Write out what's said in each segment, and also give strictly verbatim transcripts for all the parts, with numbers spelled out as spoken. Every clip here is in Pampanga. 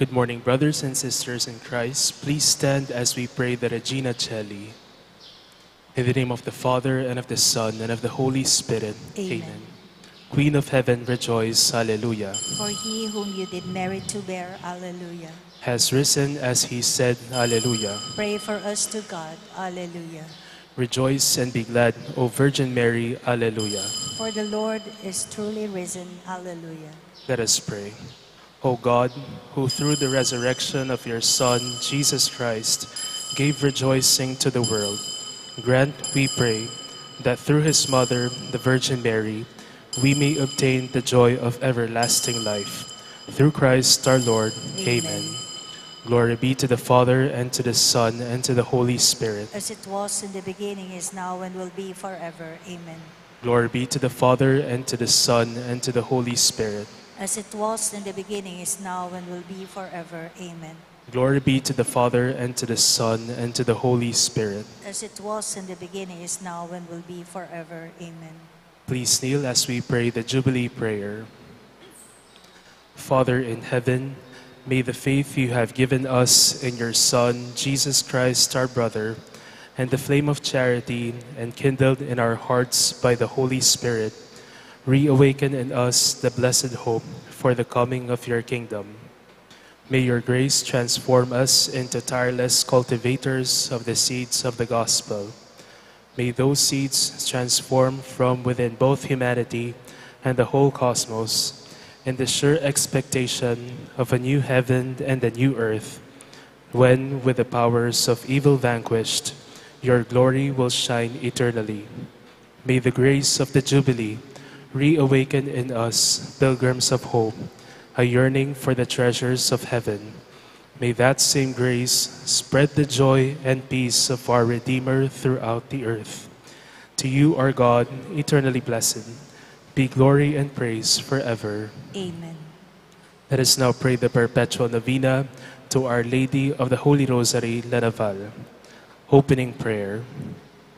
Good morning, brothers and sisters in Christ. Please stand as we pray the Regina Caeli. In the name of the Father, and of the Son, and of the Holy Spirit. Amen. Amen. Queen of heaven, rejoice. Alleluia. For he whom you did merit to bear, Alleluia. Has risen as he said, Alleluia. Pray for us to God, Alleluia. Rejoice and be glad, O Virgin Mary, Alleluia. For the Lord is truly risen, Alleluia. Let us pray. O God, who through the resurrection of your Son, Jesus Christ, gave rejoicing to the world, grant, we pray, that through his mother, the Virgin Mary, we may obtain the joy of everlasting life. Through Christ our Lord. Amen. Amen. Glory be to the Father, and to the Son, and to the Holy Spirit. As it was in the beginning, is now, and will be forever. Amen. Glory be to the Father, and to the Son, and to the Holy Spirit. As it was in the beginning, is now, and will be forever. Amen. Glory be to the Father, and to the Son, and to the Holy Spirit. As it was in the beginning, is now, and will be forever. Amen. Please kneel as we pray the Jubilee prayer. Father in heaven, may the faith you have given us in your Son, Jesus Christ, our brother, and the flame of charity enkindled in our hearts by the Holy Spirit, reawaken in us the blessed hope for the coming of your kingdom. May your grace transform us into tireless cultivators of the seeds of the gospel. May those seeds transform from within both humanity and the whole cosmos in the sure expectation of a new heaven and a new earth, when, with the powers of evil vanquished, your glory will shine eternally. May the grace of the Jubilee reawaken in us pilgrims of hope, a yearning for the treasures of heaven. May that same grace spread the joy and peace of our Redeemer throughout the earth. To you, our God, eternally blessed, be glory and praise forever. Amen. Let us now pray the perpetual novena to Our Lady of the Holy Rosary, La Naval. Opening prayer.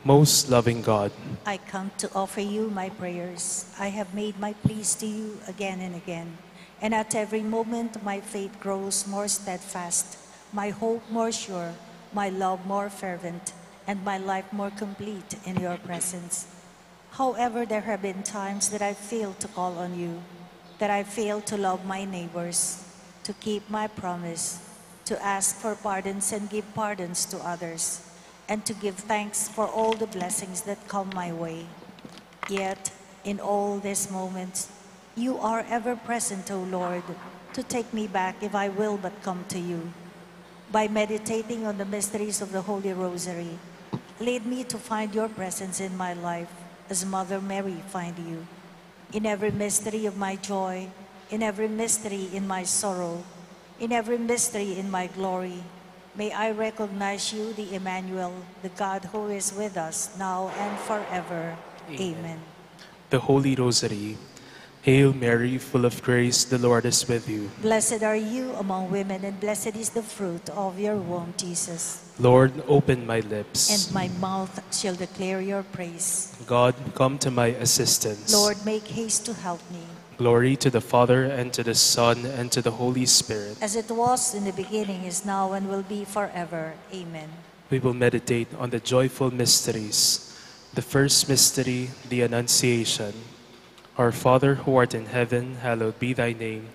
Most loving God, I come to offer you my prayers. I have made my pleas to you again and again, and at every moment my faith grows more steadfast, my hope more sure, my love more fervent, and my life more complete in your presence. However, there have been times that I failed to call on you, that I failed to love my neighbors, to keep my promise, to ask for pardons and give pardons to others, and to give thanks for all the blessings that come my way. Yet, in all these moments, you are ever present, O Lord, to take me back if I will but come to you. By meditating on the mysteries of the Holy Rosary, lead me to find your presence in my life as Mother Mary find you. In every mystery of my joy, in every mystery in my sorrow, in every mystery in my glory, may I recognize you, the Emmanuel, the God who is with us, now and forever. Amen. Amen. The Holy Rosary. Hail Mary, full of grace, the Lord is with you. Blessed are you among women, and blessed is the fruit of your womb, Jesus. Lord, open my lips. And my mouth shall declare your praise. God, come to my assistance. Lord, make haste to help me. Glory to the Father, and to the Son, and to the Holy Spirit. As it was in the beginning, is now, and will be forever. Amen. We will meditate on the joyful mysteries. The first mystery, the Annunciation. Our Father, who art in heaven, hallowed be thy name.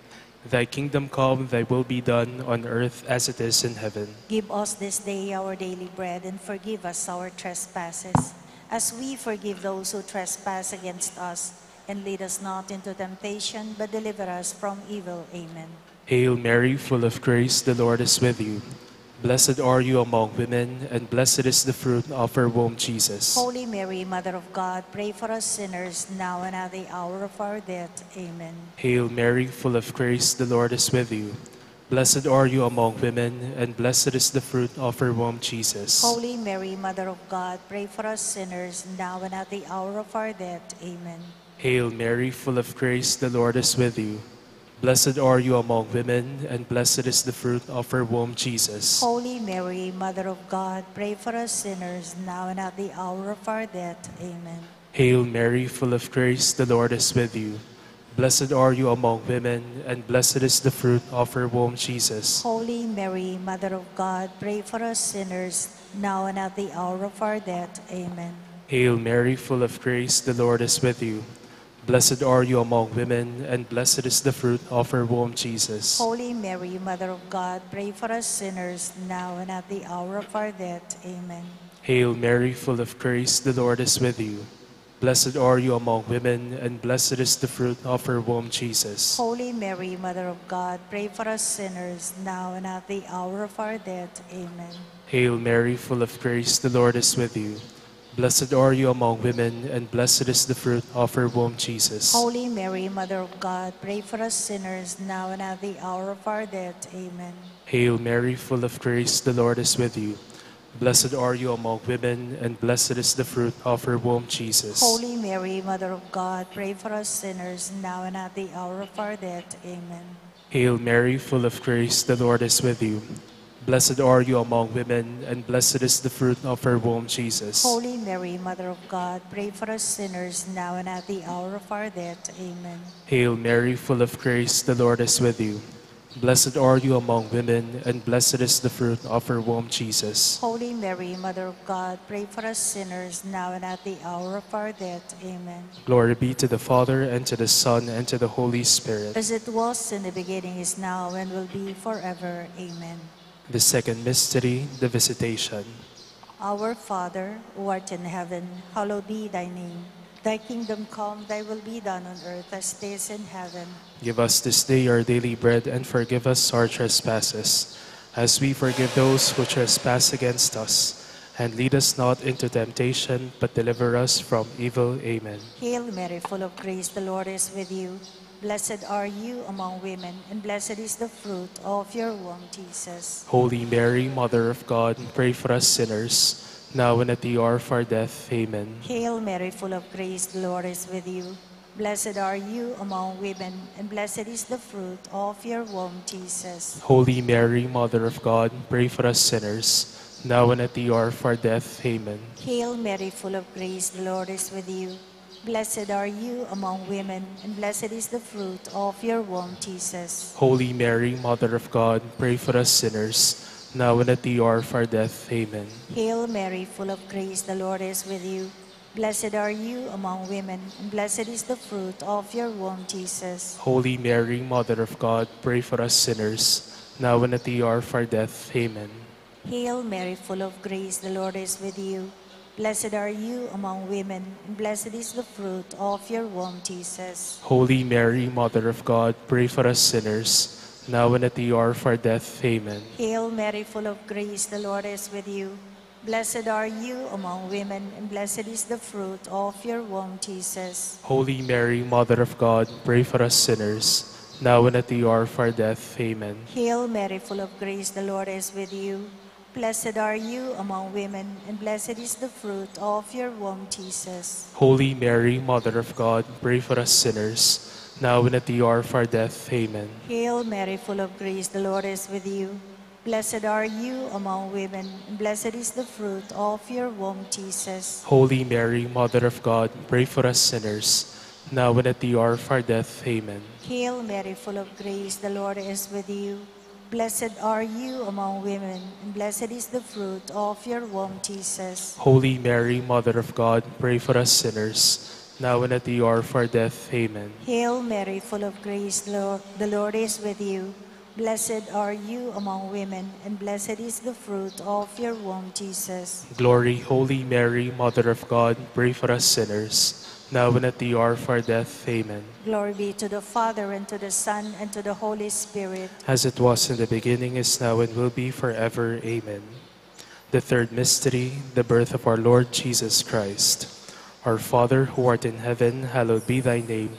Thy kingdom come, thy will be done on earth as it is in heaven. Give us this day our daily bread, and forgive us our trespasses, as we forgive those who trespass against us. And lead us not into temptation, but deliver us from evil. Amen. Hail Mary, full of grace, the Lord is with you. Blessed are you among women, and blessed is the fruit of your womb, Jesus. Holy Mary, Mother of God, pray for us sinners, now and at the hour of our death. Amen. Hail Mary, full of grace, the Lord is with you. Blessed are you among women, and blessed is the fruit of your womb, Jesus. Holy Mary, Mother of God, pray for us sinners, now and at the hour of our death. Amen. Hail Mary, full of grace, the Lord is with you. Blessed are you among women, and blessed is the fruit of your womb, Jesus. Holy Mary, Mother of God, pray for us sinners, now and at the hour of our death. Amen. Hail Mary, full of grace, the Lord is with you. Blessed are you among women, and blessed is the fruit of your womb, Jesus. Holy Mary, Mother of God, pray for us sinners, now and at the hour of our death. Amen. Hail Mary, full of grace, the Lord is with you. Blessed are you among women, and blessed is the fruit of your womb, Jesus. Holy Mary, Mother of God, pray for us sinners, now and at the hour of our death. Amen. Hail Mary, full of grace, the Lord is with you. Blessed are you among women, and blessed is the fruit of your womb, Jesus. Holy Mary, Mother of God, pray for us sinners, now and at the hour of our death. Amen. Hail Mary, full of grace, the Lord is with you. Blessed are you among women, and blessed is the fruit of your womb, Jesus. Holy Mary, Mother of God, pray for us sinners, now and at the hour of our death. Amen. Hail Mary, full of grace, the Lord is with you. Blessed are you among women, and blessed is the fruit of your womb, Jesus. Holy Mary, Mother of God, pray for us sinners, now and at the hour of our death. Amen. Hail Mary, full of grace, the Lord is with you. Blessed are you among women, and blessed is the fruit of your womb, Jesus. Holy Mary, Mother of God, pray for us sinners, now and at the hour of our death. Amen. Hail Mary, full of grace, the Lord is with you. Blessed are you among women, and blessed is the fruit of your womb, Jesus. Holy Mary, Mother of God, pray for us sinners, now and at the hour of our death. Amen. Glory be to the Father, and to the Son, and to the Holy Spirit. As it was in the beginning, is now, and will be forever. Amen. The second mystery, the Visitation. Our Father, who art in heaven, hallowed be thy name. Thy kingdom come, thy will be done on earth as it is in heaven. Give us this day our daily bread, and forgive us our trespasses, as we forgive those who trespass against us. And lead us not into temptation, but deliver us from evil. Amen. Hail Mary, full of grace, the Lord is with you. Blessed are you among women, and blessed is the fruit of your womb, Jesus. Holy Mary, Mother of God, pray for us sinners, now and at the hour of our death. Amen. Hail Mary, full of grace, the Lord is with you. Blessed are you among women, and blessed is the fruit of your womb, Jesus. Holy Mary, Mother of God, pray for us sinners, now and at the hour of our death. Amen. Hail Mary, full of grace, the Lord is with you. Blessed are you among women, and blessed is the fruit of your womb, Jesus. Holy Mary, Mother of God, pray for us sinners, now and at the hour of our death. Amen. Hail Mary, full of grace, the Lord is with you. Blessed are you among women, and blessed is the fruit of your womb, Jesus. Holy Mary, Mother of God, pray for us sinners, now and at the hour of our death. Amen. Hail Mary, full of grace, the Lord is with you. Blessed are you among women, and blessed is the fruit of your womb, Jesus. Holy Mary, Mother of God, pray for us sinners, now and at the hour of our death. Amen. Hail Mary, full of grace, the Lord is with you. Blessed are you among women, and blessed is the fruit of your womb, Jesus. Holy Mary, Mother of God, pray for us sinners, now and at the hour of our death. Amen. Hail Mary, full of grace, the Lord is with you. Blessed are you among women, and blessed is the fruit of your womb, Jesus. Holy Mary, Mother of God, pray for us sinners, now and at the hour of our death. Amen. Hail Mary, full of grace, the Lord is with you. Blessed are you among women, and blessed is the fruit of your womb, Jesus. Holy Mary, Mother of God, pray for us sinners, now and at the hour of our death. Amen. Hail Mary, full of grace, the Lord is with you. Blessed are you among women, and blessed is the fruit of your womb, Jesus. Holy Mary, Mother of God, pray for us sinners, now and at the hour of our death. Amen. Hail Mary, full of grace, Lord, the Lord is with you. Blessed are you among women, and blessed is the fruit of your womb, Jesus. Glory, Holy Mary, Mother of God, pray for us sinners, now and at the hour of our death. Amen. Glory be to the Father, and to the Son, and to the Holy Spirit. As it was in the beginning, is now, and will be forever. Amen. The third mystery, the birth of our Lord Jesus Christ. Our Father, who art in heaven, hallowed be thy name.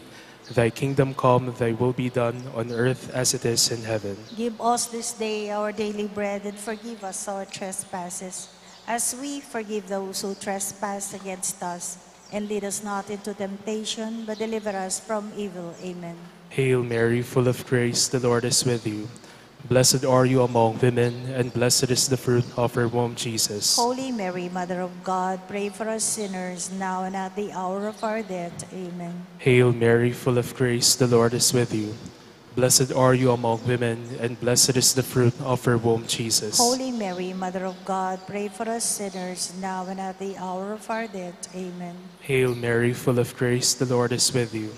Thy kingdom come, thy will be done, on earth as it is in heaven. Give us this day our daily bread, and forgive us our trespasses, as we forgive those who trespass against us. And lead us not into temptation, but deliver us from evil. Amen. Hail Mary, full of grace, the Lord is with you. Blessed are you among women, and blessed is the fruit of your womb, Jesus. Holy Mary, Mother of God, pray for us sinners, now and at the hour of our death. Amen. Hail Mary, full of grace, the Lord is with you. Blessed are you among women, and blessed is the fruit of your womb, Jesus. Holy Mary, Mother of God, pray for us sinners, now and at the hour of our death. Amen. Hail Mary, full of grace, the Lord is with you.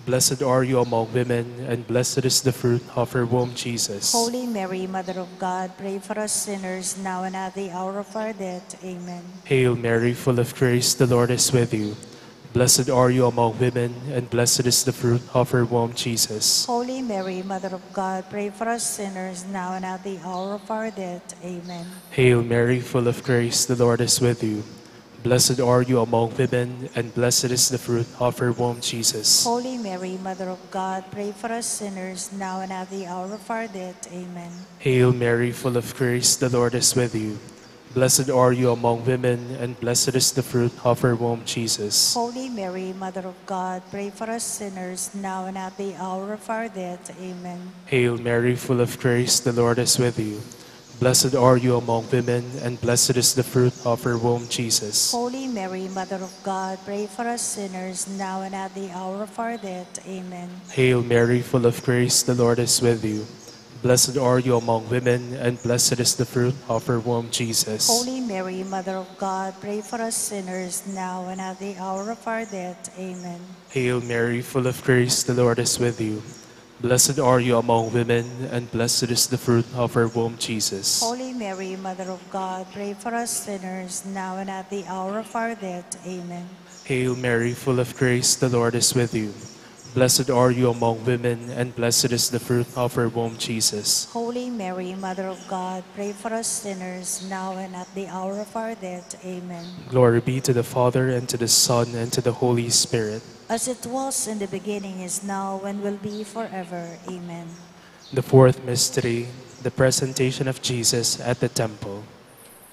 Blessed are you among women, and blessed is the fruit of your womb, Jesus. Holy Mary, Mother of God, pray for us sinners, now and at the hour of our death. Amen. Hail Mary, full of grace, the Lord is with you. Blessed are you among women, and blessed is the fruit of your womb, Jesus. Holy Mary, Mother of God, pray for us sinners, now and at the hour of our death. Amen. Hail Mary, full of grace, the Lord is with you. Blessed are you among women, and blessed is the fruit of your womb, Jesus. Holy Mary, Mother of God, pray for us sinners, now and at the hour of our death. Amen. Hail Mary, full of grace, the Lord is with you. Blessed are you among women, and blessed is the fruit of your womb, Jesus. Holy Mary, Mother of God, pray for us sinners, now and at the hour of our death. Amen. Hail Mary, full of grace, the Lord is with you. Blessed are you among women, and blessed is the fruit of your womb, Jesus. Holy Mary, Mother of God, pray for us sinners, now and at the hour of our death. Amen. Hail Mary, full of grace, the Lord is with you. Blessed are you among women, and blessed is the fruit of your womb, Jesus. Holy Mary, Mother of God, pray for us sinners, now and at the hour of our death. Amen. Hail Mary, full of grace, the Lord is with you. Blessed are you among women, and blessed is the fruit of your womb, Jesus. Holy Mary, Mother of God, pray for us sinners, now and at the hour of our death. Amen. Hail Mary, full of grace, the Lord is with you. Blessed are you among women, and blessed is the fruit of your womb, Jesus. Holy Mary, Mother of God, pray for us sinners, now and at the hour of our death. Amen. Glory be to the Father, and to the Son, and to the Holy Spirit. As it was in the beginning, is now, and will be forever. Amen. The fourth mystery, the presentation of Jesus at the temple.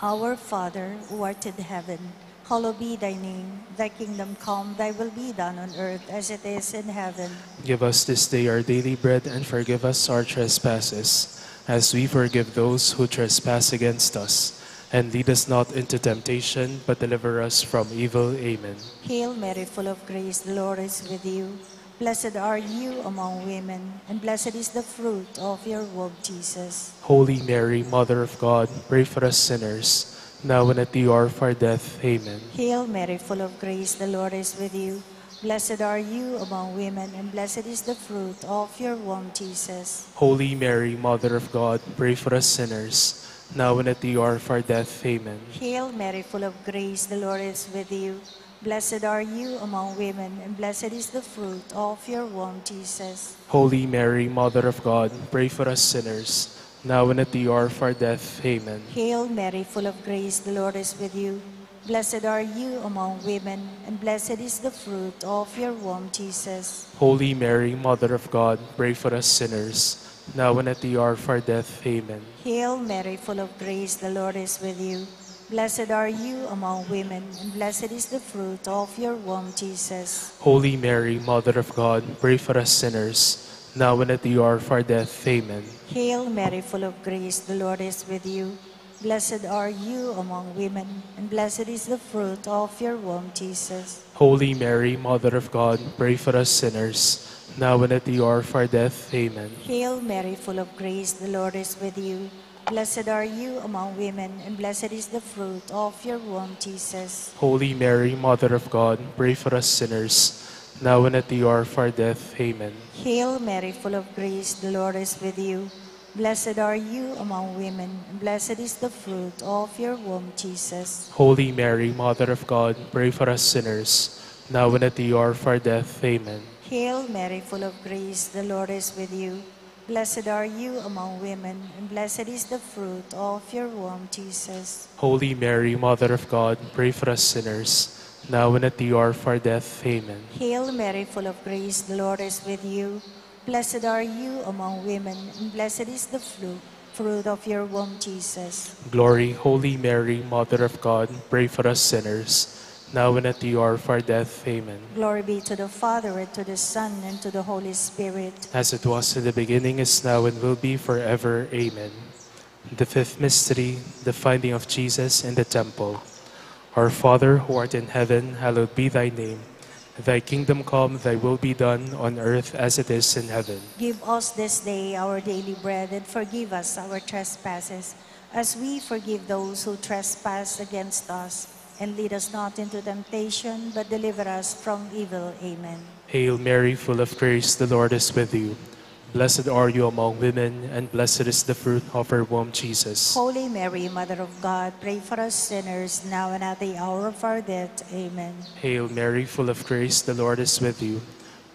Our Father, who art in heaven, hallowed be thy name. Thy kingdom come, thy will be done on earth as it is in heaven. Give us this day our daily bread, and forgive us our trespasses, as we forgive those who trespass against us. And lead us not into temptation, but deliver us from evil. Amen. Hail Mary, full of grace, the Lord is with you. Blessed are you among women, and blessed is the fruit of your womb, Jesus. Holy Mary, Mother of God, pray for us sinners, now and at the hour of our death. Amen. Hail Mary, full of grace, the Lord is with you. Blessed are you among women, and blessed is the fruit of your womb, Jesus. Holy Mary, Mother of God, pray for us sinners, now and at the hour of our death. Amen. Hail Mary, full of grace, the Lord is with you. Blessed are you among women, and blessed is the fruit of your womb, Jesus. Holy Mary, Mother of God, pray for us sinners, now and at the hour of our death. Amen. Hail Mary, full of grace, the Lord is with you. Blessed are you among women, and blessed is the fruit of your womb, Jesus. Holy Mary, Mother of God, pray for us sinners, now and at the hour of our death. Amen. Hail Mary, full of grace, the Lord is with you. Blessed are you among women, and blessed is the fruit of your womb, Jesus. Holy Mary, Mother of God, pray for us sinners, now and at the hour of our death. Amen. Hail Mary, full of grace, the Lord is with you. Blessed are you among women, and blessed is the fruit of your womb, Jesus. Holy Mary, Mother of God, pray for us sinners, now and at the hour of our death. Amen. Hail Mary, full of grace, the Lord is with you. Blessed are you among women, and blessed is the fruit of your womb, Jesus. Holy Mary, Mother of God, pray for us sinners, now and at the hour of our death. Amen. Hail Mary, full of grace, the Lord is with you. Blessed are you among women, and blessed is the fruit of your womb, Jesus. Holy Mary, Mother of God, pray for us sinners, now and at the hour of our death. Amen. Hail Mary, full of grace, the Lord is with you. Blessed are you among women, and blessed is the fruit of your womb, Jesus. Holy Mary, Mother of God, pray for us sinners, now and at the hour of our death. Amen. Hail Mary, full of grace, the Lord is with you. Blessed are you among women, and blessed is the fru- fruit of your womb, Jesus. Glory, Holy Mary, Mother of God, pray for us sinners, now and at the hour of our death. Amen. Glory be to the Father, and to the Son, and to the Holy Spirit. As it was in the beginning, is now, and will be forever. Amen. The fifth mystery, the finding of Jesus in the temple. Our Father, who art in heaven, hallowed be thy name. Thy kingdom come, thy will be done on earth as it is in heaven. Give us this day our daily bread, and forgive us our trespasses, as we forgive those who trespass against us. And lead us not into temptation, but deliver us from evil. Amen. Hail Mary, full of grace, the Lord is with you. Blessed are you among women, and blessed is the fruit of your womb, Jesus. Holy Mary, Mother of God, pray for us sinners, now and at the hour of our death. Amen. Hail Mary, full of grace, the Lord is with you.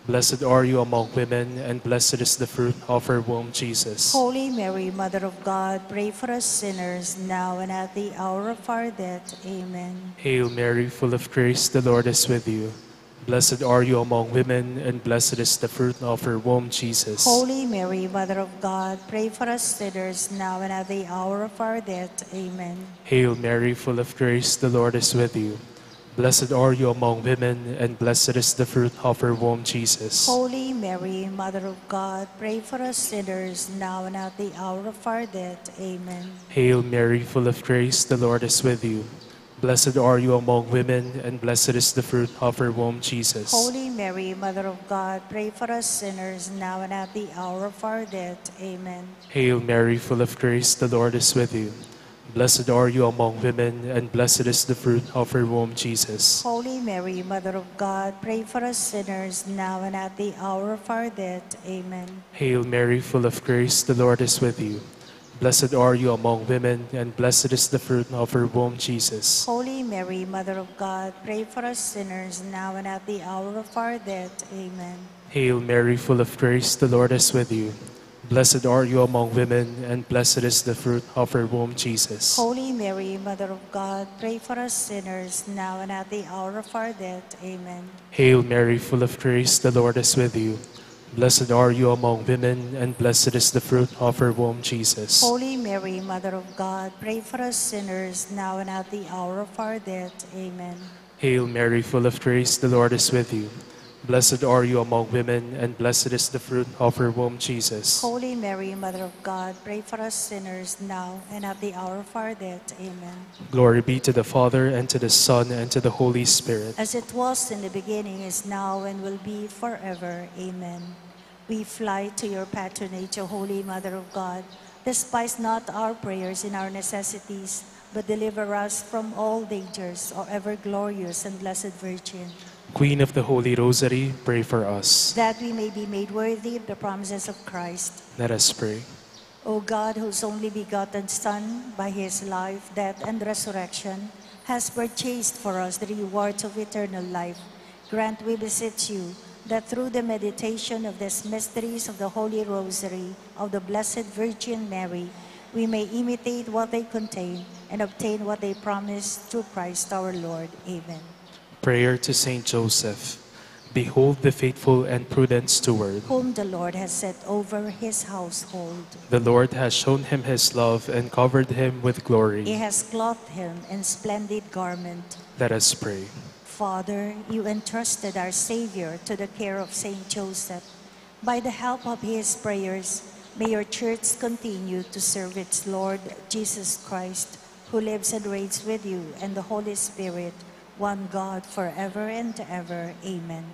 Blessed are you among women, and blessed is the fruit of your womb, Jesus. Holy Mary, Mother of God, pray for us sinners, now and at the hour of our death. Amen. Hail Mary, full of grace, the Lord is with you. Blessed are you among women, and blessed is the fruit of your womb, Jesus. Holy Mary, Mother of God, pray for us sinners, now and at the hour of our death. Amen. Hail Mary, full of grace, the Lord is with you. Blessed are you among women, and blessed is the fruit of your womb, Jesus. Holy Mary, Mother of God, pray for us sinners, now and at the hour of our death. Amen. Hail Mary, full of grace, the Lord is with you. Blessed are you among women, and blessed is the fruit of your womb, Jesus. Holy Mary, Mother of God, pray for us sinners, now and at the hour of our death. Amen. Hail Mary, full of grace, the Lord is with you. Blessed are you among women, and blessed is the fruit of your womb, Jesus. Holy Mary, Mother of God, pray for us sinners, now and at the hour of our death. Amen. Hail Mary, full of grace, the Lord is with you. Blessed are you among women, and blessed is the fruit of your womb, Jesus. Holy Mary, Mother of God, pray for us sinners, now and at the hour of our death. Amen. Hail Mary, full of grace, the Lord is with you. Blessed are you among women, and blessed is the fruit of your womb, Jesus. Holy Mary, Mother of God, pray for us sinners, now and at the hour of our death. Amen. Hail Mary, full of grace, the Lord is with you. Blessed are you among women, and blessed is the fruit of your womb, Jesus. Holy Mary, Mother of God, pray for us sinners, now and at the hour of our death. Amen. Hail Mary, full of grace, the Lord is with you. Blessed are you among women, and blessed is the fruit of your womb, Jesus. Holy Mary, Mother of God, pray for us sinners, now and at the hour of our death. Amen. Glory be to the Father, and to the Son, and to the Holy Spirit. As it was in the beginning, is now, and will be forever. Amen. We fly to your patronage, O Holy Mother of God. Despise not our prayers in our necessities, but deliver us from all dangers, O ever glorious and blessed Virgin. Queen of the Holy Rosary, pray for us. That we may be made worthy of the promises of Christ. Let us pray. O God, whose only begotten Son, by his life, death, and resurrection, has purchased for us the rewards of eternal life, grant, we beseech you, that through the meditation of these mysteries of the Holy Rosary of the Blessed Virgin Mary, we may imitate what they contain and obtain what they promise, through Christ our Lord. Amen. Prayer to Saint Joseph. Behold the faithful and prudent steward, whom the Lord has set over his household. The Lord has shown him his love and covered him with glory. He has clothed him in splendid garment. Let us pray. Father, you entrusted our Savior to the care of Saint Joseph. By the help of his prayers, may your church continue to serve its Lord Jesus Christ, who lives and reigns with you and the Holy Spirit, one God, forever and ever. Amen.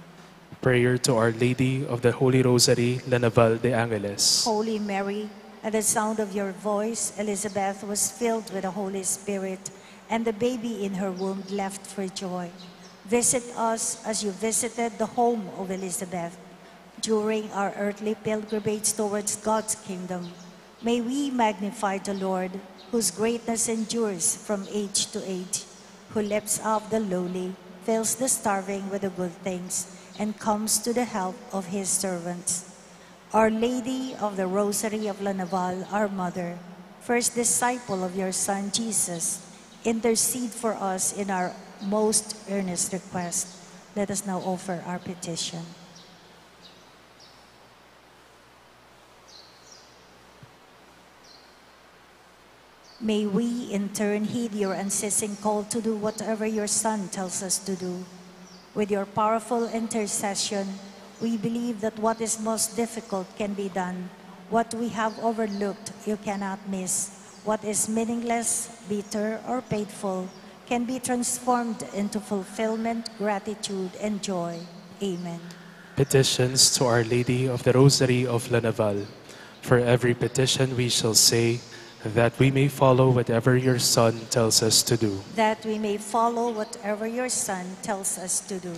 Prayer to Our Lady of the Holy Rosary, La Naval de Angeles. Holy Mary, at the sound of your voice, Elizabeth was filled with the Holy Spirit, and the baby in her womb leapt for joy. Visit us as you visited the home of Elizabeth. During our earthly pilgrimage towards God's kingdom, may we magnify the Lord, whose greatness endures from age to age, who lifts up the lowly, fills the starving with the good things, and comes to the help of his servants. Our Lady of the Rosary of La Naval, our Mother, first disciple of your Son Jesus, intercede for us in our most earnest request. Let us now offer our petition. May we, in turn, heed your unceasing call to do whatever your Son tells us to do. With your powerful intercession, we believe that what is most difficult can be done. What we have overlooked, you cannot miss. What is meaningless, bitter, or painful can be transformed into fulfillment, gratitude, and joy. Amen. Petitions to Our Lady of the Rosary of La Naval. For every petition we shall say, that we may follow whatever your Son tells us to do. That we may follow whatever your Son tells us to do.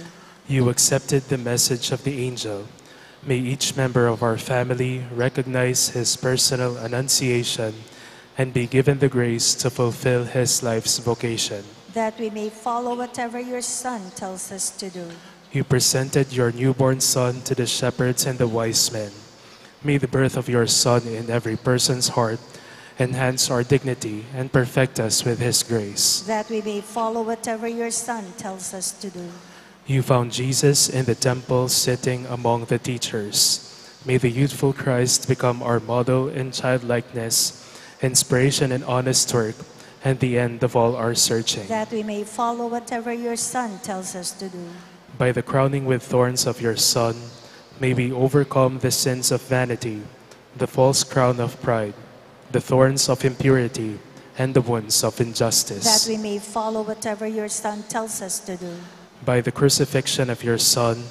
You accepted the message of the angel. May each member of our family recognize his personal annunciation and be given the grace to fulfill his life's vocation. That we may follow whatever your Son tells us to do. You presented your newborn Son to the shepherds and the wise men. May the birth of your Son in every person's heart enhance our dignity and perfect us with his grace. That we may follow whatever your Son tells us to do. You found Jesus in the temple sitting among the teachers. May the youthful Christ become our model in childlikeness, inspiration in honest work, and the end of all our searching. That we may follow whatever your Son tells us to do. By the crowning with thorns of your Son, may we overcome the sins of vanity, the false crown of pride, the thorns of impurity, and the wounds of injustice. That we may follow whatever your Son tells us to do. By the crucifixion of your Son,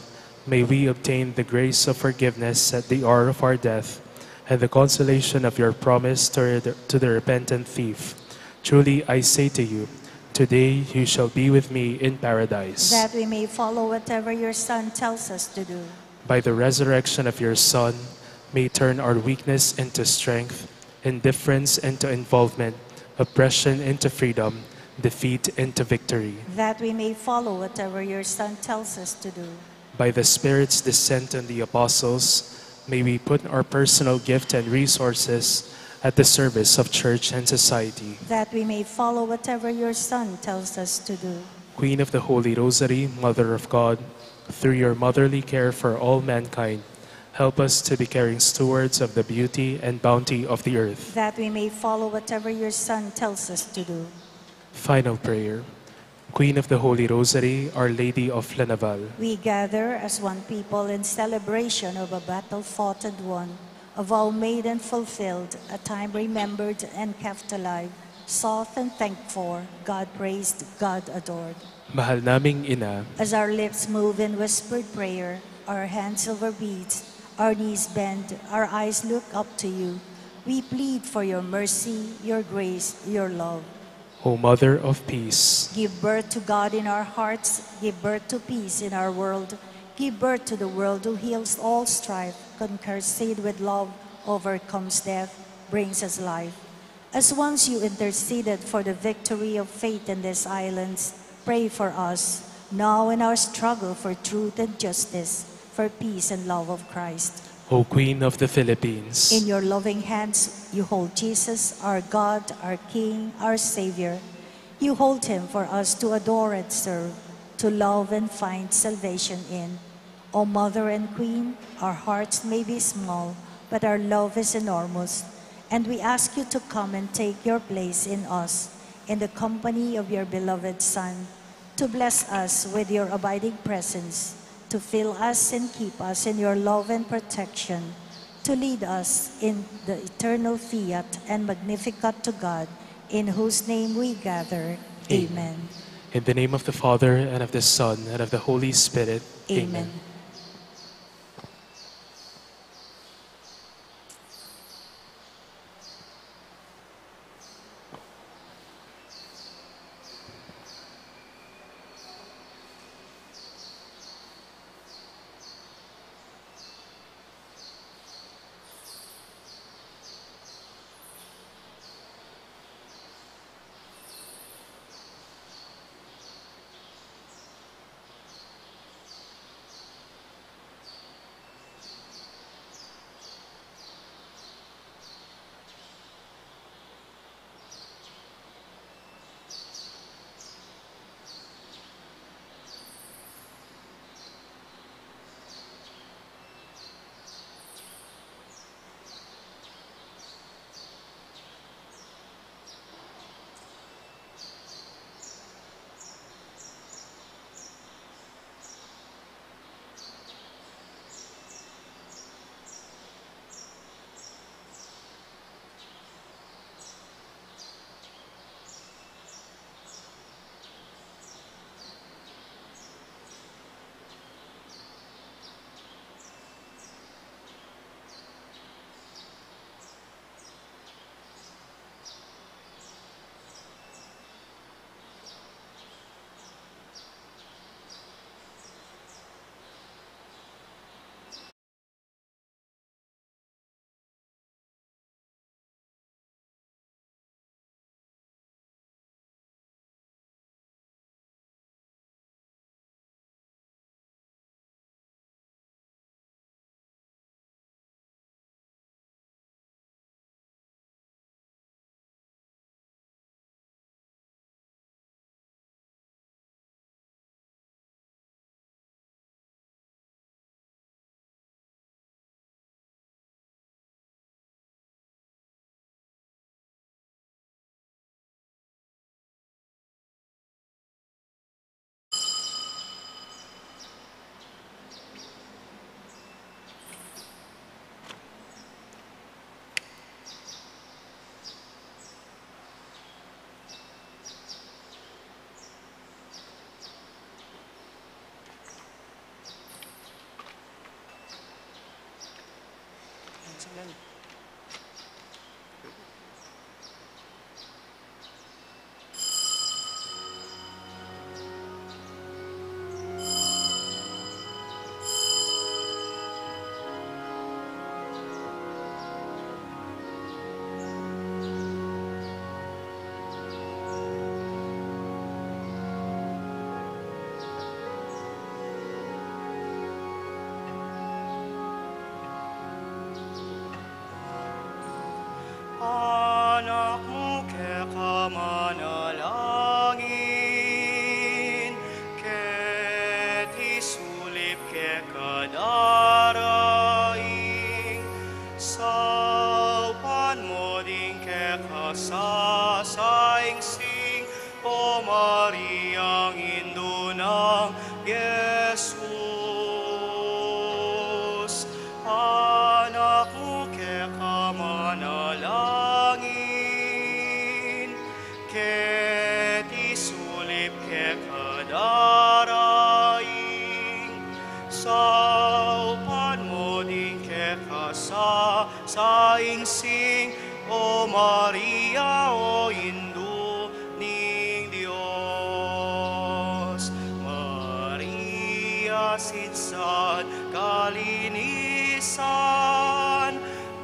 may we obtain the grace of forgiveness at the hour of our death and the consolation of your promise to, to the repentant thief. Truly I say to you, today you shall be with me in paradise. That we may follow whatever your Son tells us to do. By the resurrection of your Son, may turn our weakness into strength, indifference into involvement, oppression into freedom, defeat into victory. That we may follow whatever your Son tells us to do. By the Spirit's descent on the apostles, may we put our personal gift and resources at the service of church and society. That we may follow whatever your Son tells us to do. Queen of the Holy Rosary, Mother of God, through your motherly care for all mankind, help us to be caring stewards of the beauty and bounty of the earth. That we may follow whatever your Son tells us to do. Final prayer. Queen of the Holy Rosary, Our Lady of La Naval. We gather as one people in celebration of a battle fought and won, a vow made and fulfilled, a time remembered and kept alive, sought and thanked for, God praised, God adored. Mahal naming Ina. As our lips move in whispered prayer, our hands over beads, our knees bend, our eyes look up to you, we plead for your mercy, your grace, your love. O Mother of Peace. Give birth to God in our hearts, give birth to peace in our world, give birth to the world who heals all strife, conquers sin with love, overcomes death, brings us life. As once you interceded for the victory of faith in these islands, pray for us, now in our struggle for truth and justice, for peace and love of Christ. O Queen of the Philippines. In your loving hands, you hold Jesus, our God, our King, our Savior. You hold him for us to adore and serve, to love and find salvation in. O Mother and Queen, our hearts may be small, but our love is enormous, and we ask you to come and take your place in us, in the company of your beloved Son, to bless us with your abiding presence, to fill us and keep us in your love and protection, to lead us in the eternal fiat and Magnificat to God, in whose name we gather. Amen. Amen. In the name of the Father, and of the Son, and of the Holy Spirit. Amen. Amen. Manalangin, keti sulip keka daraing, saupan mo ding keka sa saingsing, O Mariang Indu nang Jesus. Anak mu keka manalangin, keti sulip keka daraing, saupan mo ding keka sa saingsing, O Maria, o Indu ning Dios. Maria, sidsad kalinisan,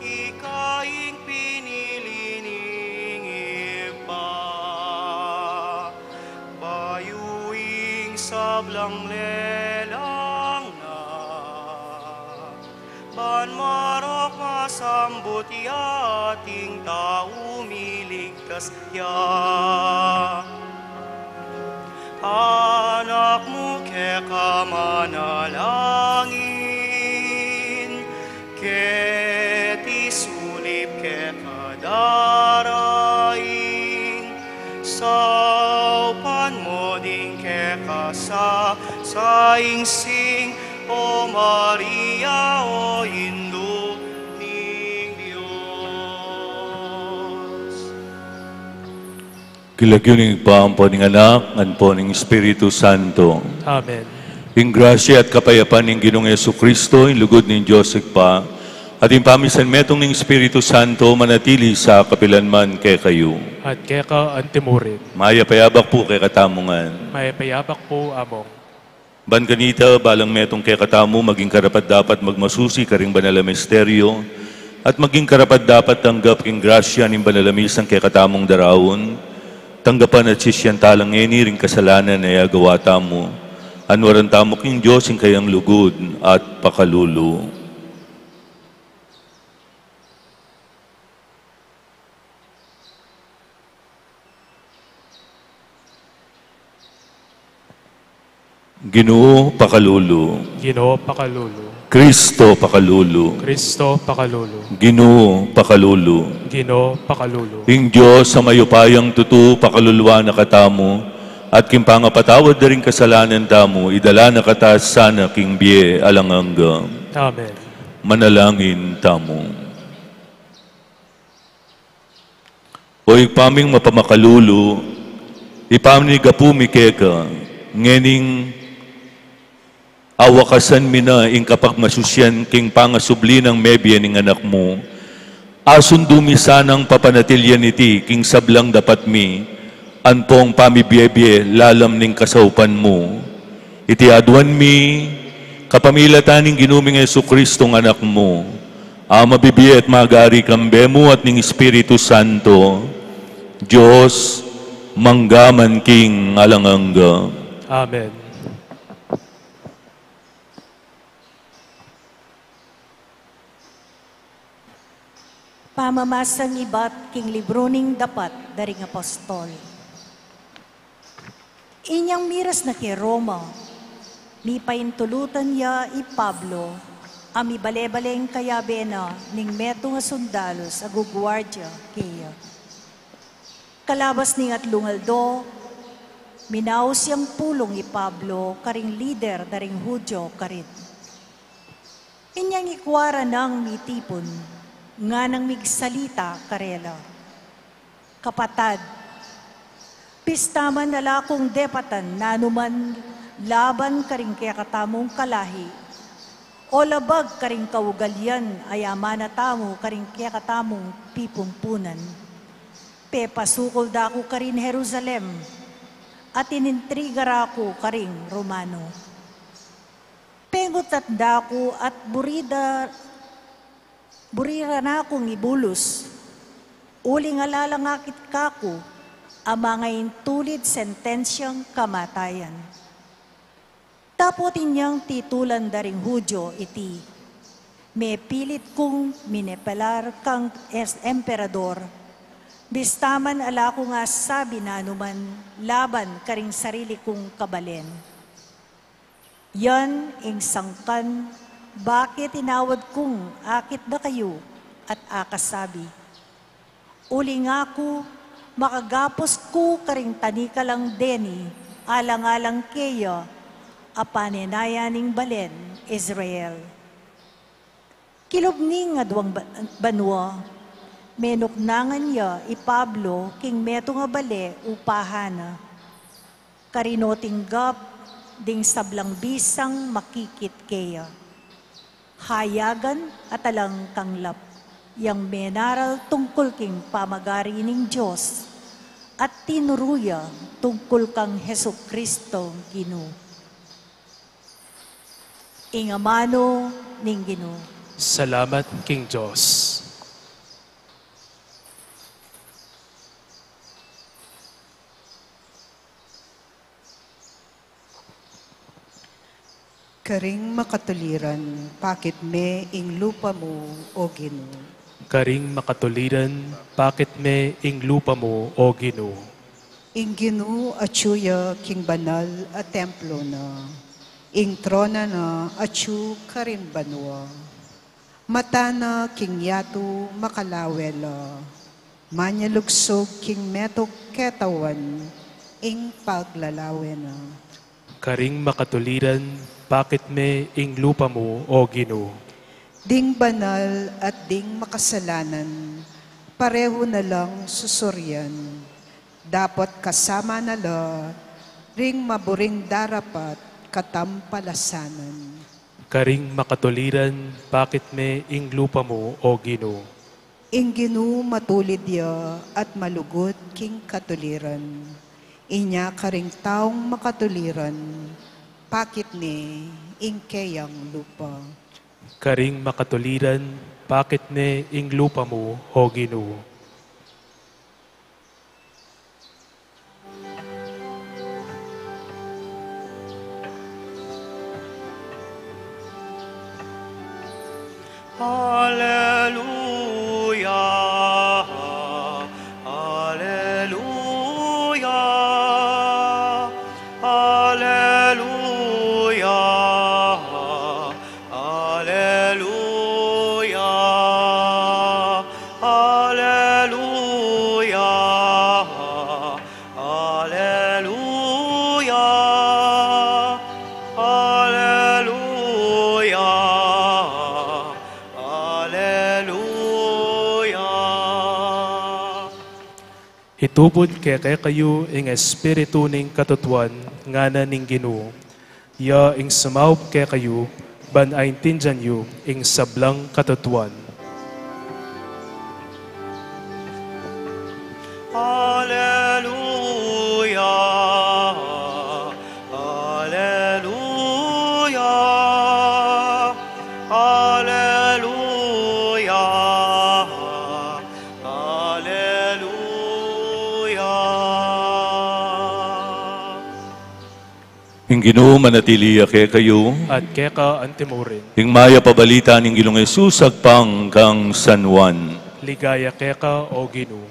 ika ing pinili ning Ibpa, bayu ing sablang lelang na. Ban marok masambut ya at ing tau miligtas ya. Anak mu keka manalangin, keti sulip keka daraing, saupan mo ding keka sa saingsing, O Maria, o Indu ning Dios. King lagyu ning Ibpa, ampo ning Anak, ampo ning Espiritu Santo. Amen. Ing grasya at kapayapan ning Ginung Jesucristo, ing lugud ning Dios Ibpa, at ing pamisanmetung ning Espiritu Santo, manatili sa kapilan man kekayu. At keka antimurin. Mayap a abak pu kekatamu ngan. Mayap a abak pu, Among. Ban kanita, balang metung kekatamu, maging karapat-dapat magmasusi karing banal a misteryo, at maging karapat-dapat tanggap king grasya ning banal a misang kekatamung daraun, tanggapan at sisian tala ngeni ring kasalanan a agawa tamu, anwaran tamu king Dios ing kayang lugud at pakalulu. Ginu, pakalulu. Ginu, pakalulu. Kristo, pakalulu. Kristo, pakalulu. Ginu, pakalulu. Ginu, pakalulu. Ing Dios a mayupayang tutu, pakaluluan na katamu, at king pangapatawad da ring kasalanan tamu, idala na kata sana king bie alang angga. Amen. Manalangin tamu. O Ibpa ming mapamakalulu, ipamigapu mi keka, ngening awakasan mi na ing kapagmasusian king pangasubli nang mebie ning Anak mu, asundu mi sanang papanatilian iti king sablang dapat mi, ampong pamibie-bie lalam ning kasaupan mu. Iti aduan mi kapamilatan ning Ginu ming Jesucristong Anak mu, a mabibie at magari kambe mu at ning Espiritu Santo, Dios, mangga man king alang angga. Amen. Pamamasang ibat king libru ning Dapat da ring Apostol. Inyang miras na king Roma, mipaintulutan ya i Pablo, a mibale-bale ing kayabe na ning metung a sundalus a guguardia keya. Kalabas ning atlung aldo, minaus yang pulung i Pablo karing lider da ring Judio karin. Inyang ikua ra nang mitipun, nganang migsalita karela, "Kapatad, pista man ala kung depatan nanuman laban karing kekatamung kalahi, o labag karing kaugalian a amana tamu karing kekatamung pipumpunan. Pepasukul da ku karin Jerusalem, at inintriga ra ku karing Romano. Pengutat da ku at buri da, buri ra na kung ibulus, uling ala la ngakit kaku a mangaintulid sentensiang kamatayan. Dapot inyang titulan da ring Judio iti, mepilit kung minepelar kang es-, emperador, Bista man ala kung asabi nanuman laban karing sarili kung kabalen. Yan ing sangkan bakit inawad kung akit da kayu at akasabi, uling aku makagapus ku karing tanikalang deni alang-alang keya a panenayan ning balen Israel. Kilub ning aduang ba-, banua, menuknangan ya i Pablo king metung a bale upahan na. Karin no tinggap ding sablang bisang makikit keya. Hayagan at alang kanglap yang menaral tungkul king pamagari ning Dios at tinuru ya tungkul kang Jesucristo Ginu. Ing amanu ning Ginu. Salamat king Dios. Karing makatuliran, pakit me ing lupa mu, O Ginu. Karing makatuliran, pakit me ing lupa mu, O Ginu. Ing Ginu atyu ya king banal a templo na, ing trona na atyu karin banua. Mata na king yatu makalawe la, manyalugsug king metung ketawan ing paglalawe na. Karing makatuliran, pakit me ing lupa mu, O Ginu. Ding banal at ding makasalanan, parehu na lang susurian. Dapot kasama na la ring maburing darapat katampalasanan. Karing makatuliran, pakit me ing lupa mu, O Ginu. Ing Ginu matulid ya at malugud king katuliran. Inya karing taung makatuliran, pakit ne ing keyang lupa. Karing makatuliran, pakit ne ing lupa mu, O Ginu. Aleluya, aleluya, aleluya. Aleluya, aleluya, aleluya, aleluya, aleluya. Itubud kekekayu ing Espiritu ning katutuan, ngana ning Ginu. Ya ing sumaup kekayu, ban aintindian yu ing sablang katutuan. Aleluya, aleluya, aleluya. Aleluya. Ing Ginu manatili ya kekayu. At keka antimurin. Ing mayap a balita ning Ginung Jesus agpang kang San Juan. Ligaya keka, O Ginu.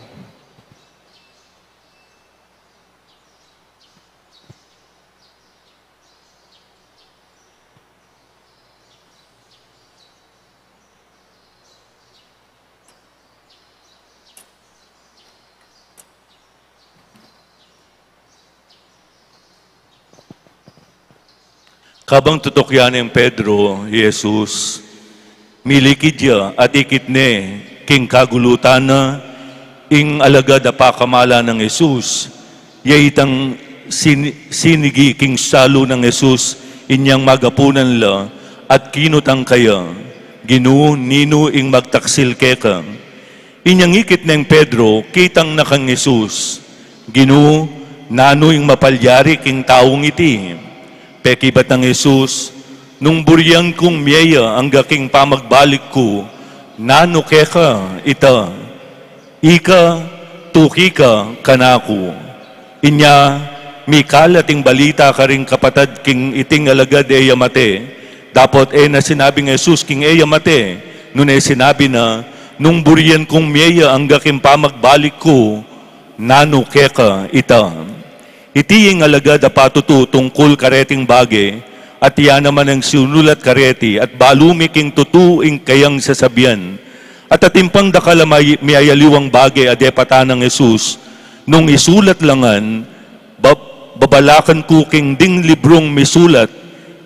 Kabang tutukyan neng Pedro i Jesus, milikid ya at ikit ne king kagulutan na ing alagad a pakamalan nang Jesus. Ya itang sin-, sinigi king salu nang Jesus inyang magapunan la at kinutang kaya, "Ginu, ninu ing magtaksil keka?" Inyang ikit neng Pedro, kitang na kang Jesus, "Ginu, nanu ing mapalyari king taung iti?" Pekibat nang Jesus, "Nung burian kung mie ya angga king pamagbalik ku, nanu keka ita? Ika, tuki ka kanaku." Inya, mikalat ing balita karing kapatad king iting alagad e ya mate. Dapot e na sinabing Jesus king e ya mate, nune sinabi na, Nung burian kung mie ya angga king pamagbalik ku nanu keka ita. Iti ing alagad a patutu tungkul kareting bage, at iya naman ang sinulat kareti, at balu mi king tutu ing kayang sasabian. At atin pang dakal a may-, miyayaliwang bage a depatan nang Jesus, nung isulat la ngan, bab-, babalakan ku king ding librung misulat,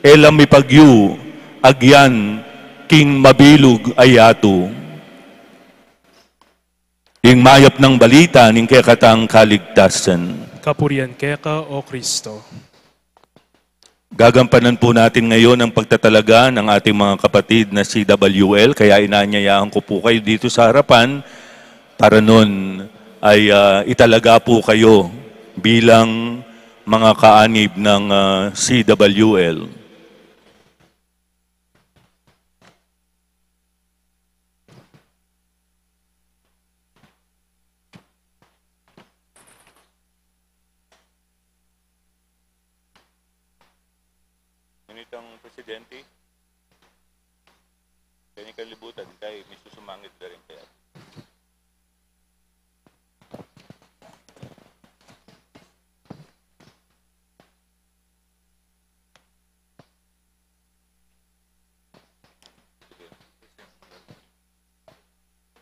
e la mipagyu, agyan, king mabilug a yatu. Ing mayap nang balita ning kekatang kaligtasan. Kapurian keka, O Kristo. Gagampanan po natin ngayon ang pagtatalaga ng ating mga kapatid na C W L, kaya inanyayahan ko po kayo dito sa harapan para nun ay, ah, italaga po kayo bilang mga kaanib ng, ah, C W L. Ngunit ang presidente, kanya kalibutan, kay may susumangit na rin kaya.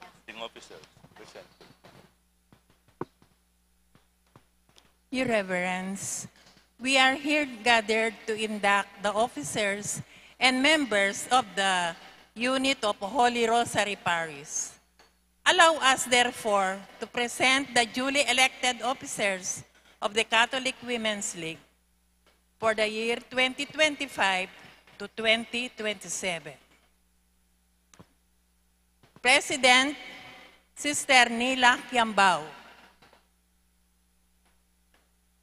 Acting officers, present. Your Reverence, we are here gathered to induct the officers and members of the unit of Holy Rosary Parish. Allow us, therefore, to present the duly elected officers of the Catholic Women's League for the year twenty twenty-five to twenty twenty-seven. President, Sister Nila Kiambao.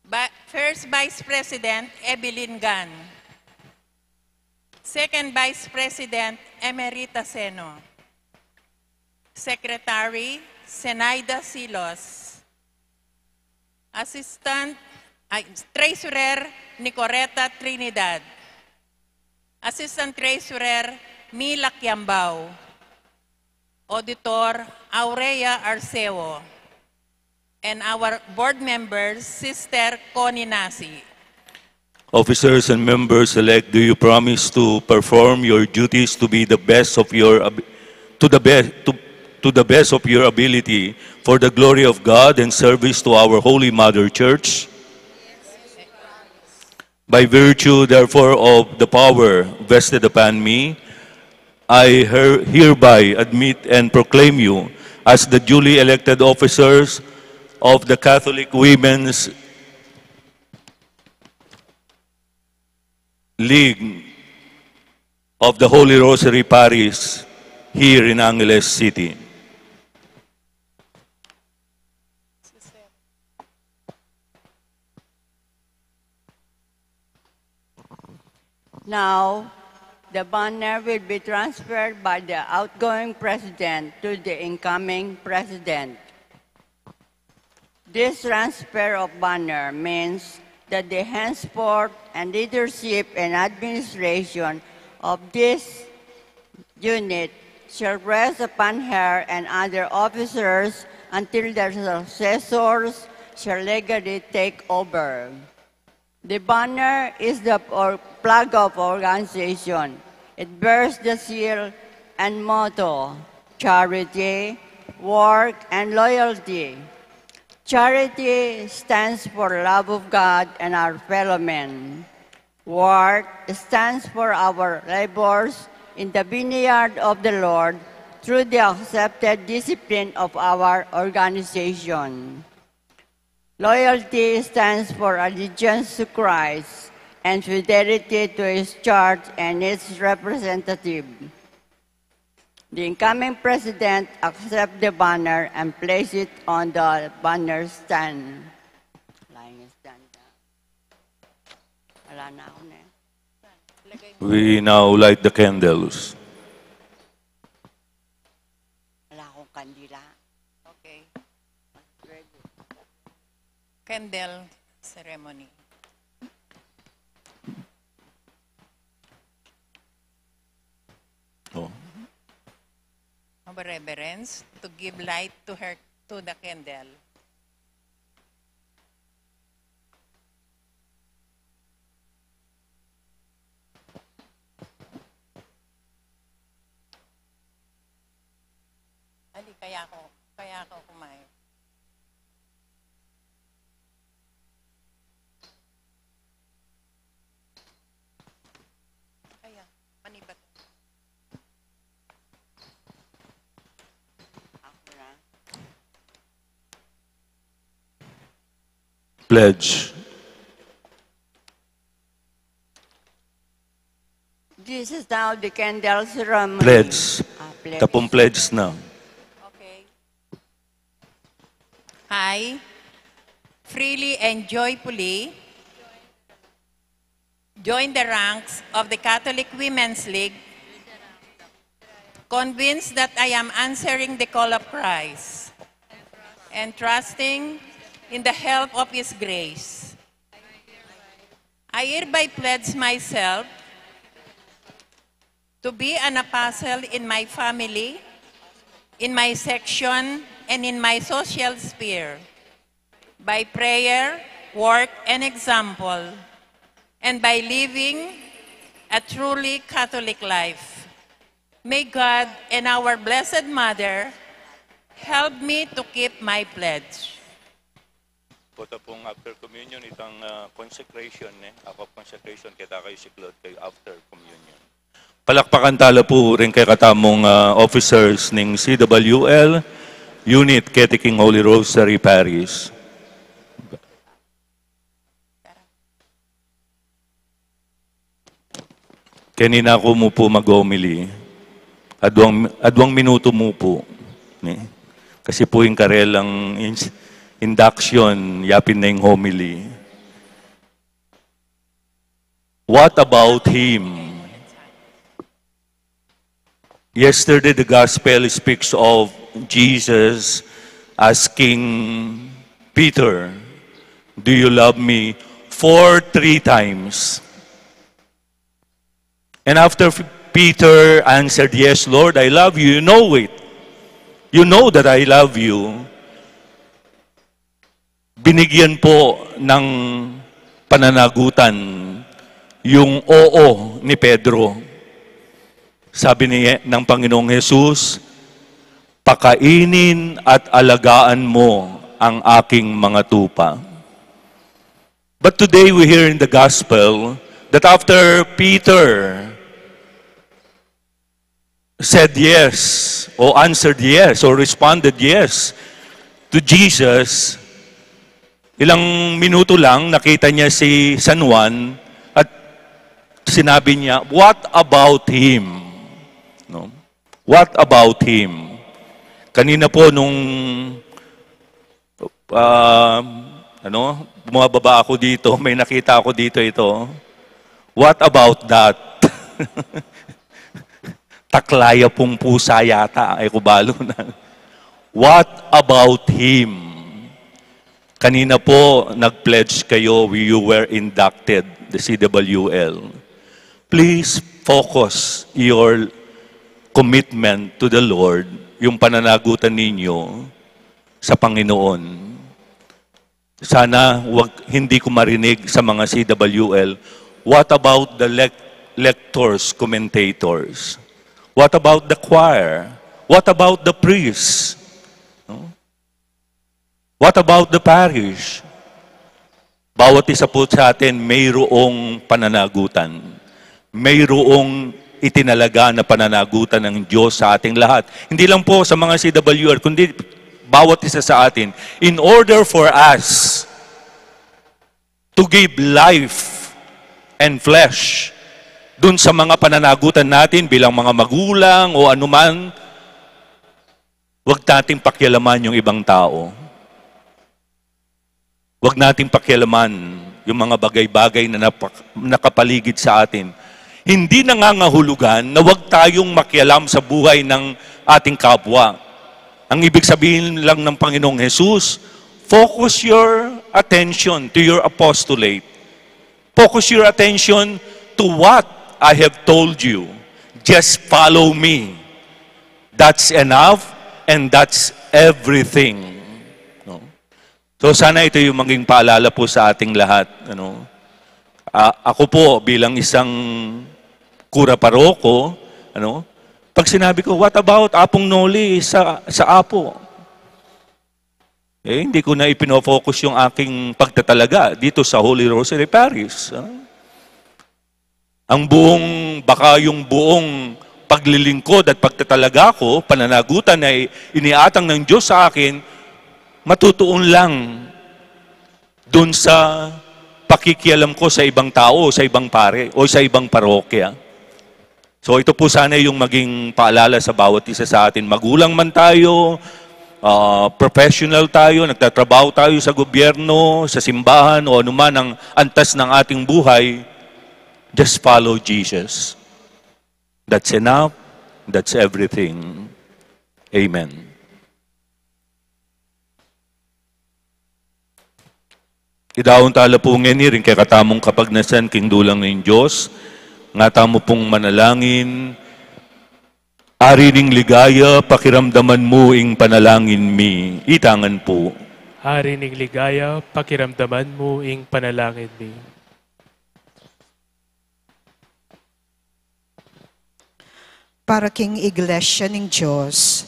Ba-, First Vice President, Evelyn Gan. Second Vice President, Emerita Seno. Secretary, Zenaida Silos. Assistant, ay, Treasurer, Nicoreta Trinidad. Assistant Treasurer, Mila Kiambao. Auditor, Aurea Arceo. And our board members, Sister Connie Nasi. Officers and members elect, do you promise to perform your duties to be the best of your ab-, to the best, to, to the best of your ability for the glory of God and service to our Holy Mother Church? By virtue, therefore, of the power vested upon me, I her-, hereby admit and proclaim you as the duly elected officers of the Catholic Women's League of the Holy Rosary Parish here in Angeles City. Now, the banner will be transferred by the outgoing president to the incoming president. This transfer of banner means that the henceforth and leadership and administration of this unit shall rest upon her and other officers until their successors shall legally take over. The banner is the or-, flag of organization. It bears the seal and motto, charity, work, and loyalty. Charity stands for love of God and our fellow men. Work stands for our labors in the vineyard of the Lord through the accepted discipline of our organization. Loyalty stands for allegiance to Christ and fidelity to His church and its representative. The incoming president accept the banner and place it on the banner stand. Flying stand. Wala na ako na eh. We now light the candles. Wala akong kandila. Okay. Candle ceremony. Oh. for reverence, to give light to her, to the candle. Ali, kaya ko, kaya ko kumain. Kaya, manibat. Pledge. This is now the candle ceremony. Pledge. Ah, pledge. Tapung pledge na. Okay. I freely and joyfully join the ranks of the Catholic Women's League, convinced that I am answering the call of Christ and trusting in the help of His grace. I hereby pledge myself to be an apostle in my family, in my section, and in my social sphere, by prayer, work, and example, and by living a truly Catholic life. May God and our Blessed Mother help me to keep my pledge. Pota pung after communion, itang, ah, consecration, ne? Act of consecration, keta kayu siklaud kayu after communion. Palakpakan tala pu ring kekatamung, ah, officers ning C W L Unit, keti king Holy Rosary Parish. Kanina ku mu pu mag-homily. Adwang, adwang minutu mu pu. Ni? Kasi pu ing karelang ins-, induction, yapin na ing homily. What about him? Yesterday, the gospel speaks of Jesus asking Peter, "Do you love me?" for three times. And after F-, Peter answered, "Yes, Lord, I love you." You know it. You know that I love you. Binigyan po ng pananagutan yung oo ni Pedro. Sabi ni, ng Panginoong Jesus, "Pakainin at alagaan mo ang aking mga tupa." But today we hear in the gospel that after Peter said yes, or answered yes, or responded yes to Jesus, ilang minuto lang, nakita niya si San Juan at sinabi niya, "What about him?" No? "What about him?" Kanina po nung, ah, ano, bumababa ako dito, may nakita ako dito ito. "What about that?" Taklaya pung pusa yata, ay, kubalo na. "What about him?" Kanina po, nag-pledge kayo, you were inducted, the C W L. Please focus your commitment to the Lord, yung pananagutan ninyo sa Panginoon. Sana wag, hindi ko marinig sa mga C W L, "What about the lec-, lectors, commentators? What about the choir? What about the priests?" No? "What about the parish?" Bawat isa po sa atin mayroong pananagutan. Mayroong itinalaga na pananagutan ng Diyos sa ating lahat. Hindi lang po sa mga C W R, kundi bawat isa sa atin. In order for us to give life and flesh dun sa mga pananagutan natin bilang mga magulang o anuman, wag nating pakialaman yung ibang tao. Wag nating pakialaman yung mga bagay-bagay na napak-, nakapaligid sa atin. Hindi nangangahulugan na wag tayong makialam sa buhay ng ating kapwa. Ang ibig sabihin lang ng Panginoong Jesus, focus your attention to your apostolate. Focus your attention to what I have told you. Just follow me. That's enough and that's everything. No? So sana ito yung maging paalala po sa ating lahat. Ano? A- ako po bilang isang kura paroko, ano? Pag sinabi ko, "What about Apong Noli sa, sa Apo?" Eh, hindi ko na ipinofocus yung aking pagtatalaga dito sa Holy Rosary Parish. Ah. Ang buong, baka yung buong paglilingkod at pagtatalaga ko, pananagutan na i- iniatang ng Diyos sa akin, matutuon lang dun sa pakikialam ko sa ibang tao, sa ibang pare, o sa ibang parokya. So ito po sana yung maging paalala sa bawat isa sa atin. Magulang man tayo, ah, professional tayo, nagtatrabaho tayo sa gobyerno, sa simbahan, o anuman ang antas ng ating buhay, just follow Jesus. That's enough. That's everything. Amen. Idaun tala pu ngeni ring kekatamung kapagnasan king dulang ning Dios, nga tamu pung manalangin. Ari ning ligaya, pakiramdaman mu ing panalangin mi. Itangan pu. Ari ning ligaya, pakiramdaman mu ing panalangin mi. Para king Iglesia ning Dios,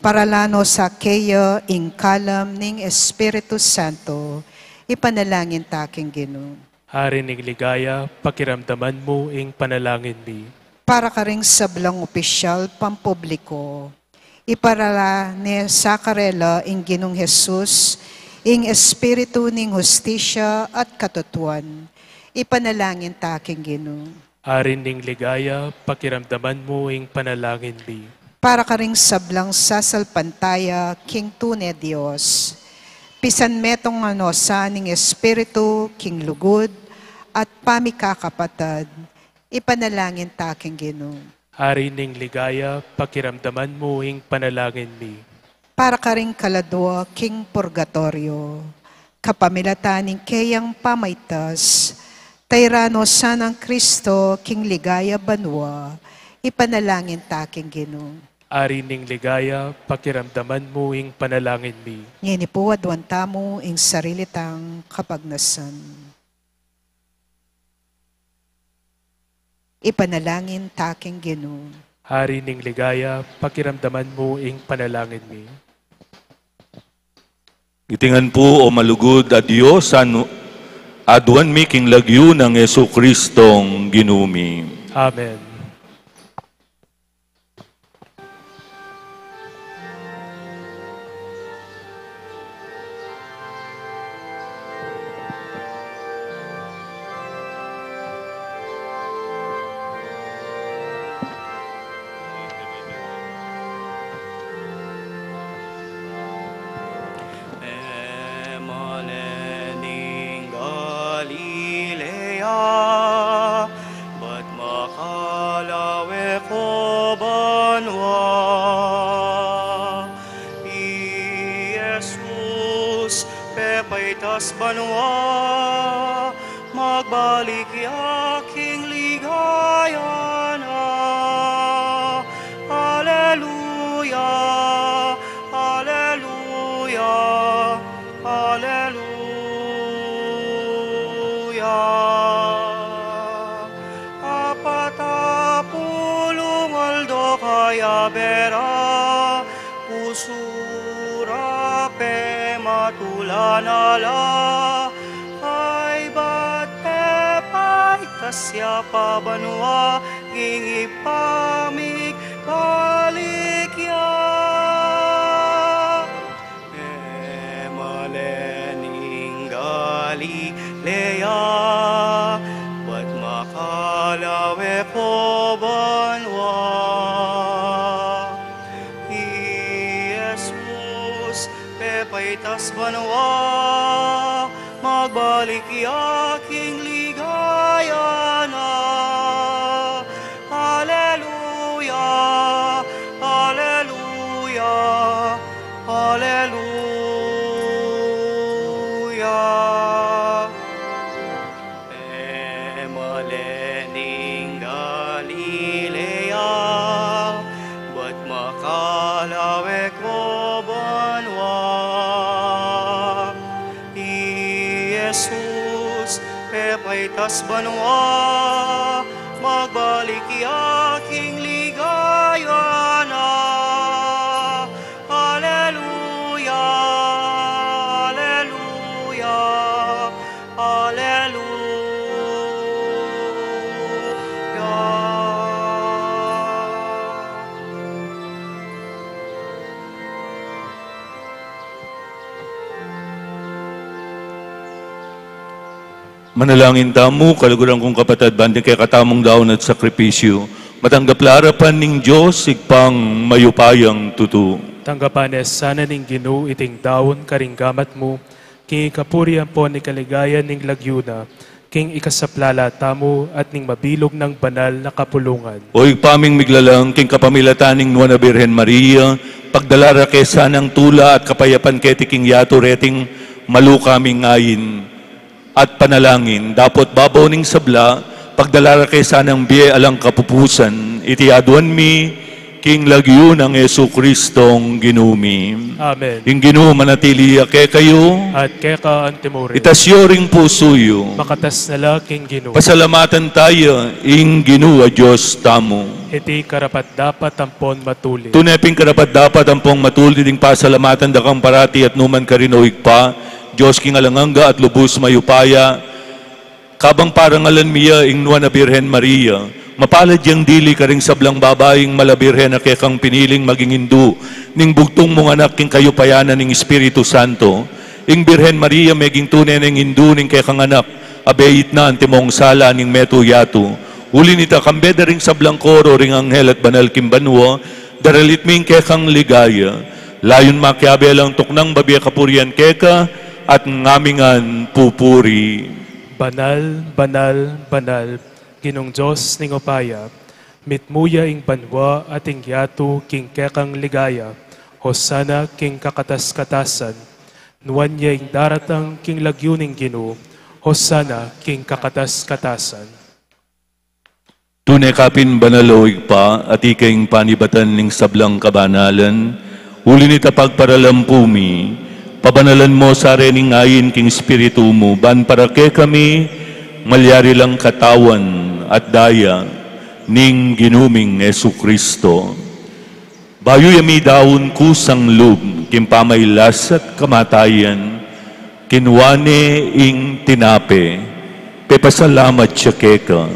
para la no sa keya ing kalam ning Espiritu Santo, ipanalangin ta king Ginu. Ari ning ligaya, pakiramdaman mu ing panalangin mi. Para karing sablang opisyal pampubliko, iparala ne sa karela ing Ginung Jesus, ing espiritu ning hustisya at katutuan, ipanalangin ta king Ginu. Ari ning ligaya, pakiramdaman mu ing panalangin mi. Para karing sablang sasalpantaya king tune Dios, pisanmetung no sa ning espiritu king lugud at pamikakapatad, ipanalangin ta king Ginu. Ari ning ligaya, pakiramdaman mu ing panalangin mi. Para karing kaladua king purgatoryo, kapamilatan ning keyang pamaitas, tayra no sanang Kristo king ligaya banua, ipanalangin ta king Ginu. Ari ning ligaya, pakiramdaman mu ing panalangin mi. Ngeni pu aduan tamu ing sarili tang kapagnasan. Ipanalangin ta king Ginu. Ari ning ligaya, pakiramdaman mu ing panalangin mi. Iti ngan pu, o malugud a Dios, anu, aduan mi king lagyu nang Jesucristong Ginu mi. Amen. Emalen ing Galilea, bat makalawe ko banua. I Jesus pepaitas banua, magbalik ya king ligaya na. Aleluya, aleluya, aleluya. Apat a pulung aldo kayabera, pusura pematulan ala, kaybat pepaitas ya pa banua, ing Ibpa mi balik ya. Emalen ing Galilea, bat makalawe ko banua. I Jesus pepaitas banua, magbalik ya king ligaya na. Aleluya, aleluya, aleluya. Emalen ing Galilea, bat maka Jesus, pepaitas banua, magbalik ya king ligaya na. Aleluya, aleluya, aleluya. Manalangin tamu, kaluguran kung kapatad, bang ding kekatamung daun at sakripisyu, matanggap la arapan ning Dios, Ibpang mayupayang tutu. Tanggapan ne sana ning Ginu iting daun karing gamat mu, king ikapuri ampon ikaligaya ning lagyu na, king ikasaplala tamu at ning mabilug nang banal na kapulungan. O Ibpa ming miglalang, king kapamilatan ning Nuan a Birhen Maria, pagdala ra ke sanang tula at kapayapan keti king yatu reting malu kaming ain at panalangin, dapot babaw ning sabla, pagdala ra ke sanang bie alang kapupusan, iti aduan mi, king lagyu nang Jesucristong Ginu mi. Amen. Ing Ginu manatili ya kekayu. At keka antimurin. Itas yu ring pusu yu. Makatas na la king Ginu. Pasalamatan taya ing Ginu a Dios tamu. Iti karapat-dapat ampon matulid. Tune pin karapat-dapat ampon matulid ing pasalamatan da kang parati at nukarin man, o Ibpa, Dios king alang angga at lubus mayupaya, kabang parangalan mi ya ing Nuan a Birhen Maria, mapalad yang dili karing sablang babaing mala birhen a kekang piniling maging indu ning bugtung mung anak king kayupayan na ning Espiritu Santo. Ing Birhen Maria meging tune neng indu ning kekang anak, a beit na antimong sala ning metung yatu. Uli nita, kambe da ring sablang koro ring anghel at banal king banua, daralit mi ing kekang ligaya. Layun makiabe lang tuknang babie kapurian keka, at ngamingan pupuri. Banal, banal, banal, Ginung Dios ning upaya, mitmu ya ing banua at ing yatu king kekang ligaya. Hosana king kakatas-katasan. Nuan ya ing daratang king lagyu ning Ginu. Hosana king kakatas-katasan. Tune ka pin banal, o Ibpa, at ika ing panibatan ning sablang kabanalan. Uli nita pagparalampu mi, pabanalan mu sa rening ain king Espiritu mu, ban para kekami malyari lang katawan at daya ning Ginu ming Jesucristo. Bayu ya midaun kusang lub king pamailas at kamatayan, kinua ne ing tinape, pepasalamat ya keka,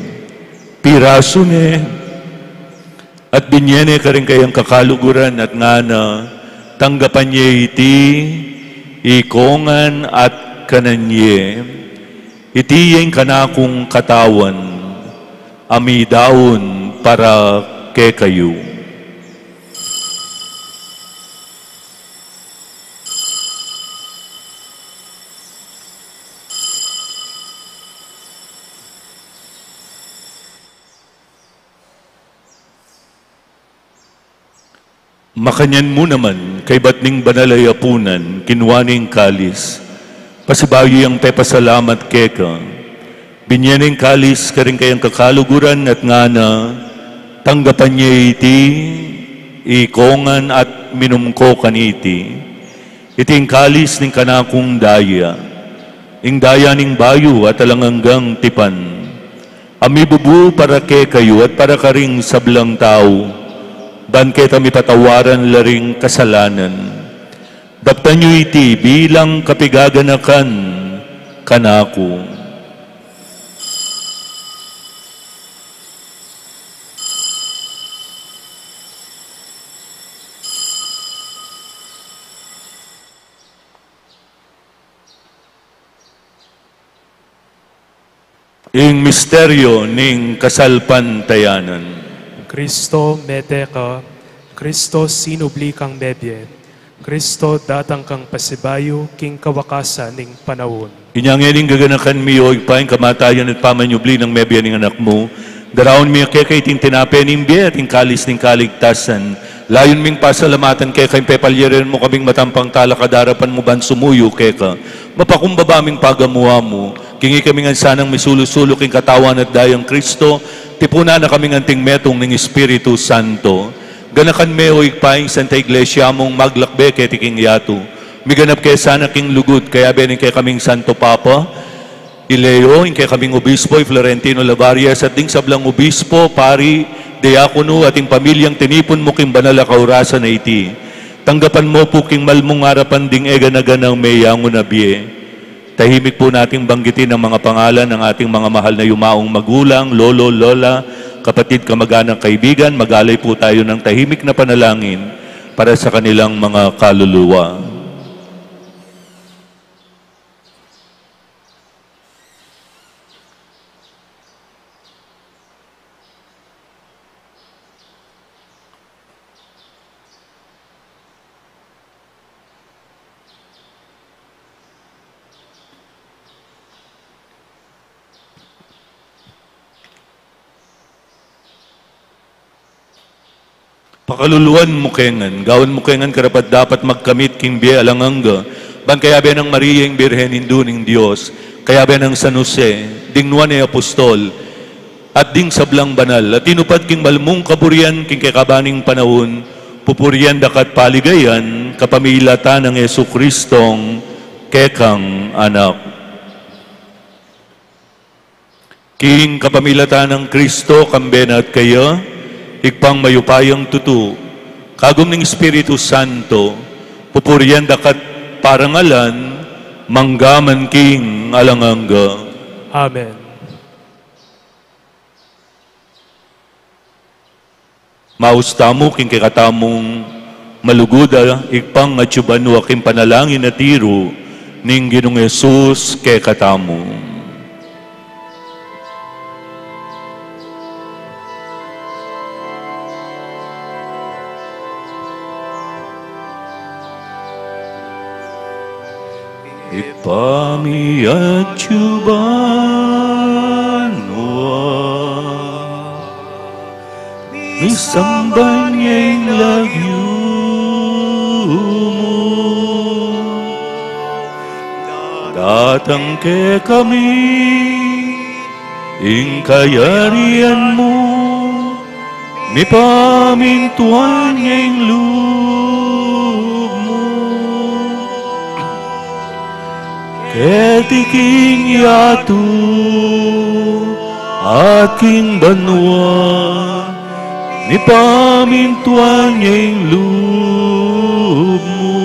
pirasu ne, at binie ne karing kayang kakaluguran at ngana, tanggapan ye iti ikongan at kanan ye, iti ya ing kanakung katawan, a midaun para kekayu. Makanyan mu naman, kaybat ning banal a yapunan, kinua ne ing kalis, pasibayu yang pepasalamat keka, binie ne ing kalis karing kayang kakaluguran at ngana, tanggapan ye iti ikongan at minum ko kaniti. Iti ing kalis ning kanakung daya, ing daya ning bayu at alang anggang tipan, a mibubu para kekayu at para karing sablang tau, ban keta mipatawaran la ring kasalanan. Daptan yu iti bilang kapigaganakan kanaku. Ing misteryo ning kasalpantayanan. Kristo, mete ka. Kristo, sinubli kang mebie. Kristo, datang kang pasibayu king kawakasan ning panaun. Inya ngeni gaganakan mi, o Ibpa, ing kamatayan at pamanyubli nang mebie ning Anak mu. Daraun mi keka iting tinape ning bie at ing kalis ning kaligtasan. Layun ming pasalamatan keka ing pepalyarian mu kaming matampang talakad arapan mu ban sumuyu keka. Mapakumbaba ming pagamu-amu, king ikami ngan sanang misulu-sulu king katawan at dayang Kristo, tipunan na kami ngan anting metung ning Espiritu Santo. Ganakan me, o Ibpa, ing Santa Iglesia mung maglakbe keti king yatu. Miganap ke sana king lugud, kayabe ning kekaming Santo Papa, I Leo, ing kekaming obispo, i Florentino Lavarias, at ding sablang obispo, pari, diakono, at ing pamilyang tinipun mu king banal a kaurasan a iti. Tanggapan mu pu king malmung arapan ding eganaganang meyangu na bie. Tahimik po nating banggitin ang mga pangalan ng ating mga mahal na yumaong magulang, lolo, lola, kapatid, kamag-anak, kaibigan. Mag-alay po tayo ng tahimik na panalangin para sa kanilang mga kaluluwa. Pakaluluan mu kengan, gawan mu kengan karapat-dapat magkamit king bie alang angga, ban kayabe nang Maria ing Birhen Indu ning Dios, kayabe nang San Jose, ding nuan a apostol, at ding sablang banal, a tinupad king malmung kaburian king kekaban ning panaun, pupurian da ka at paligayan, kapamilatan nang Jesucristong kekang Anak. King kapamilatan nang Kristo, kambe na at keya, Ibpang mayupayang tutu, kagum ning Espiritu Santo, pupurian da ka at parangalan, mangga man king alang angga. Amen. Maus tamu king kekatamung malugud a Ibpang atyu banua king panalangin a tiru ning Ginung Jesus kekatamu. Ibpa mi atyu banua, misamban ya ing lagyu mu, datang kekami ing kayarian mu, mipamintuan ya ing lub mu keti king yatu at king banua. Mipamintuan ya ing lub mu.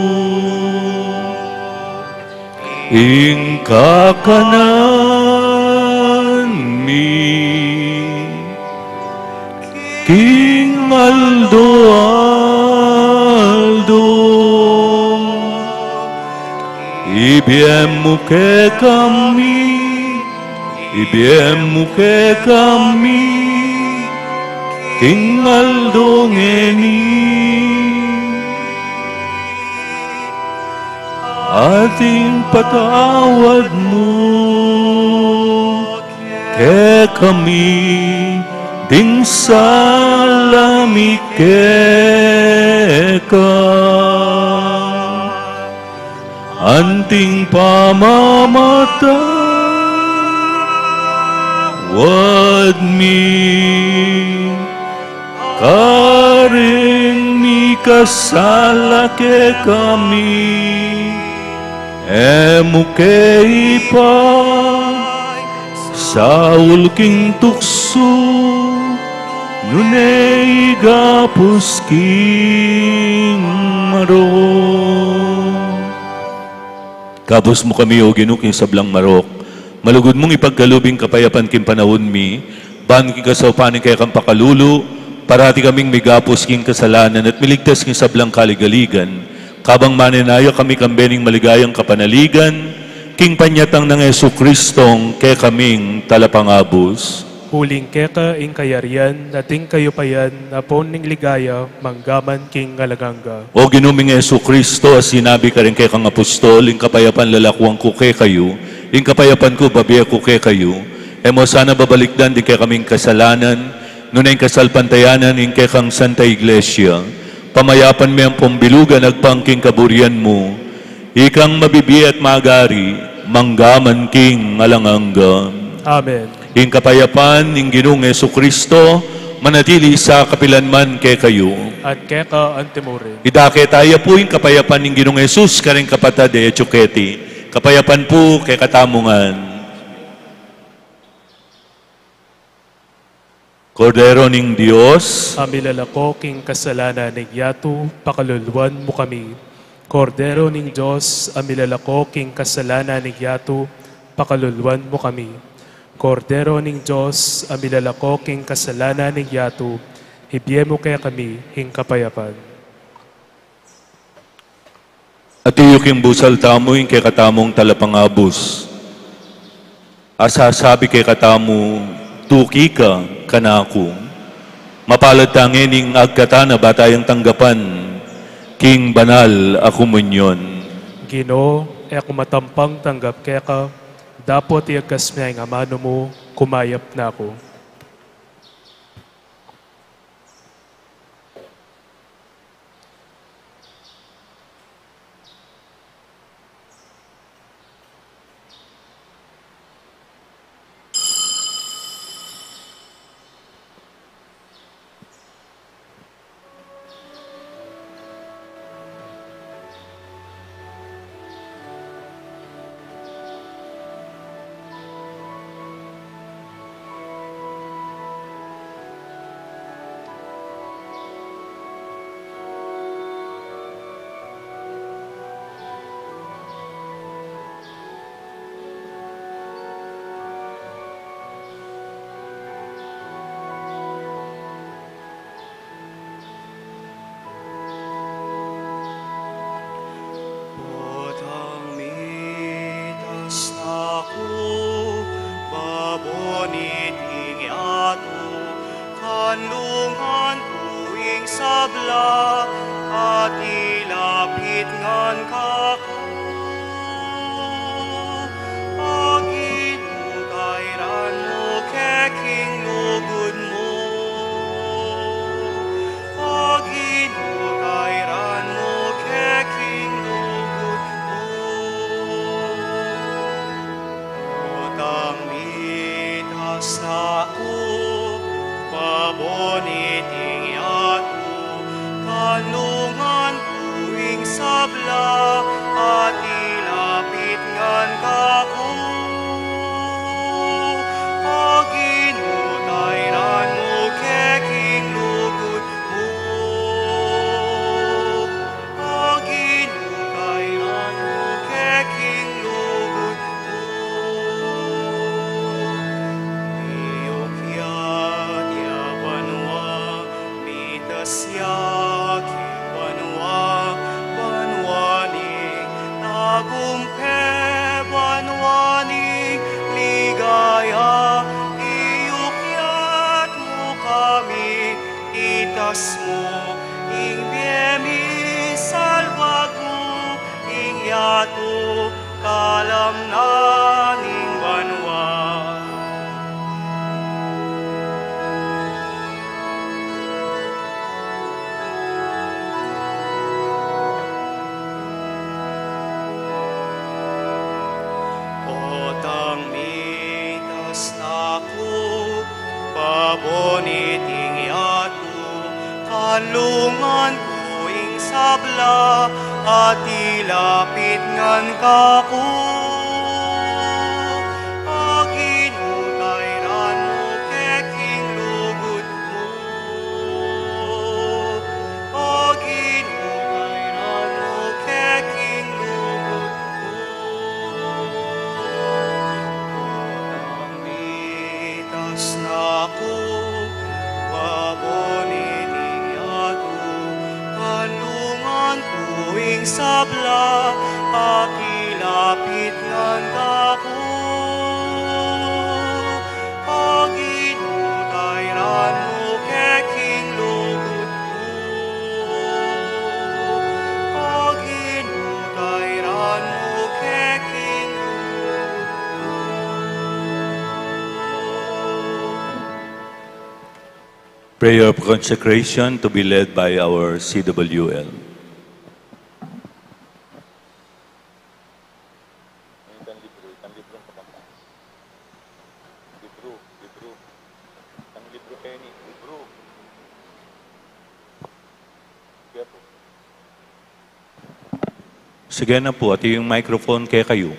Ing kakanan mi king aldo-aldo ibie mu kekami, ibie mu kekami king aldo ngeni. At ipatawad mu kekami ding sala mi keka, anting pamamatawad mi karing mikasala kekami. E mu ke ipaisaul king tuksu, nune igapus king marok. Gapus mu kami, O Ginu, king sablang marok. Malugud mung ipagkalub ing kapayapan king panaun mi, ban king kasaupan ning kekang pakalulu, parati kaming migapus king kasalanan at miligtas king sablang kaligaligan, kabang manenaya kami kambe ning maligayang kapanaligan, king panyatang nang Jesucristong kekaming Talapangabus. Uling keka ing kayarian, at ing kayupayan, ampon ing ligaya, mangga man king alang angga. O Ginu ming Jesucristo, a sinabi karing kekang apostol, ing kapayapan lalakuan ku kekayu, ing kapayapan ku babie ku kekayu, e mu sana babalikdan ding kekaming kasalanan, nune ing kasalpantayanan ning kekang Santa Iglesia, pamayapan me ampon bilugan agpang king kaburian mu, ikang mabibie at magari, mangga man king alang angga. Amen. Ing kapayapan ning Ginung Jesucristo, manatili sa kapilan man kekayu. At keka antimurin. Idake taya pu ing kapayapan ning Ginung Jesus karing kapatad a atyu keti. Kapayapan pu kekatamu ngan. Kordero ning Dios, a milalako king kasalanan ning yatu, pakaluluan mu kami. Kordero ning Dios, a milalako king kasalanan ning yatu, pakaluluan mu kami. Kordero ning Dios, a milalako king kasalanan ning yatu, ibie mu kekami ing kapayapan. Atiyu king busal tamu ing kekatamung talapangabus, a sasabi kekatamu, tuki ka kanaku. Mapalad ta ngening agkatan a ba tayang tanggapan king banal a komunyon. Ginu, e ku matampang tanggap keka, dapot iyagkas me ing amanu mu, kumayap na ku. Potang mitas na ku, babon iting yatu, kanlungan ku ing sabla, at ilapit ngan kaku. A Ginu, tairan mu ke king lugud mu. A Ginu, tairan mu ke king lugud mu. Potang mitas na ku, babon iting yatu, kanlungan ku ing sabla, at ilapit ngan kaku. A Ginu, tairan mu ke king lugud mu. A Ginu, tairan mu ke king lugud mu. Miyukyat ya banua, mitas ya king banua, banua ning tagumpe, banua ning ligaya, iyukyat mu kami, itas mu ing bie mi, salbag mu ing yatu, kalam na ning banua. Potang mitas na ku, babon iting yatu, kanlungan ku ing sabla, at ilapit ngan kaku. A Ginu, tairan mu ke king lugud mu. A Ginu, tairan mu ke king lugud mu. Mitas na ku, babon iting yatu, kanlungan ku ing sabla, at ilapit ngan kaku. A Ginu, tairan mu ke king lugud mu. A Ginu, tairan mu ke king lugud mu. Prayer of consecration to be led by our C W L. Itang libro, itang libro, itang libro, itang libro, Penny, libro. Kaya po. Sige na po, ati yung microphone kekayu.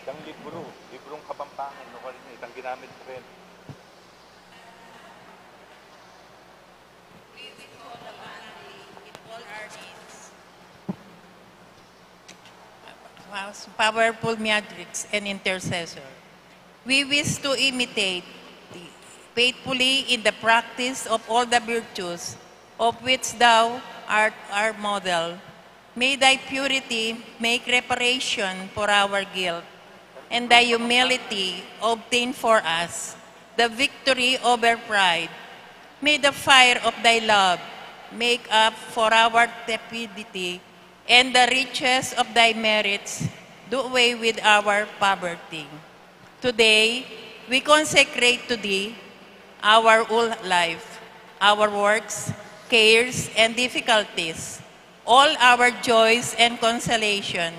Itang libro, librong Kapampangan, no, kanina, itang ginamit ko rin. Powerful mediatrix and intercessor. We wish to imitate thee faithfully in the practice of all the virtues of which thou art our model. May thy purity make reparation for our guilt, and thy humility obtain for us the victory over pride. May the fire of thy love make up for our tepidity, and the riches of thy merits do away with our poverty. Today, we consecrate to thee our whole life, our works, cares, and difficulties, all our joys and consolation.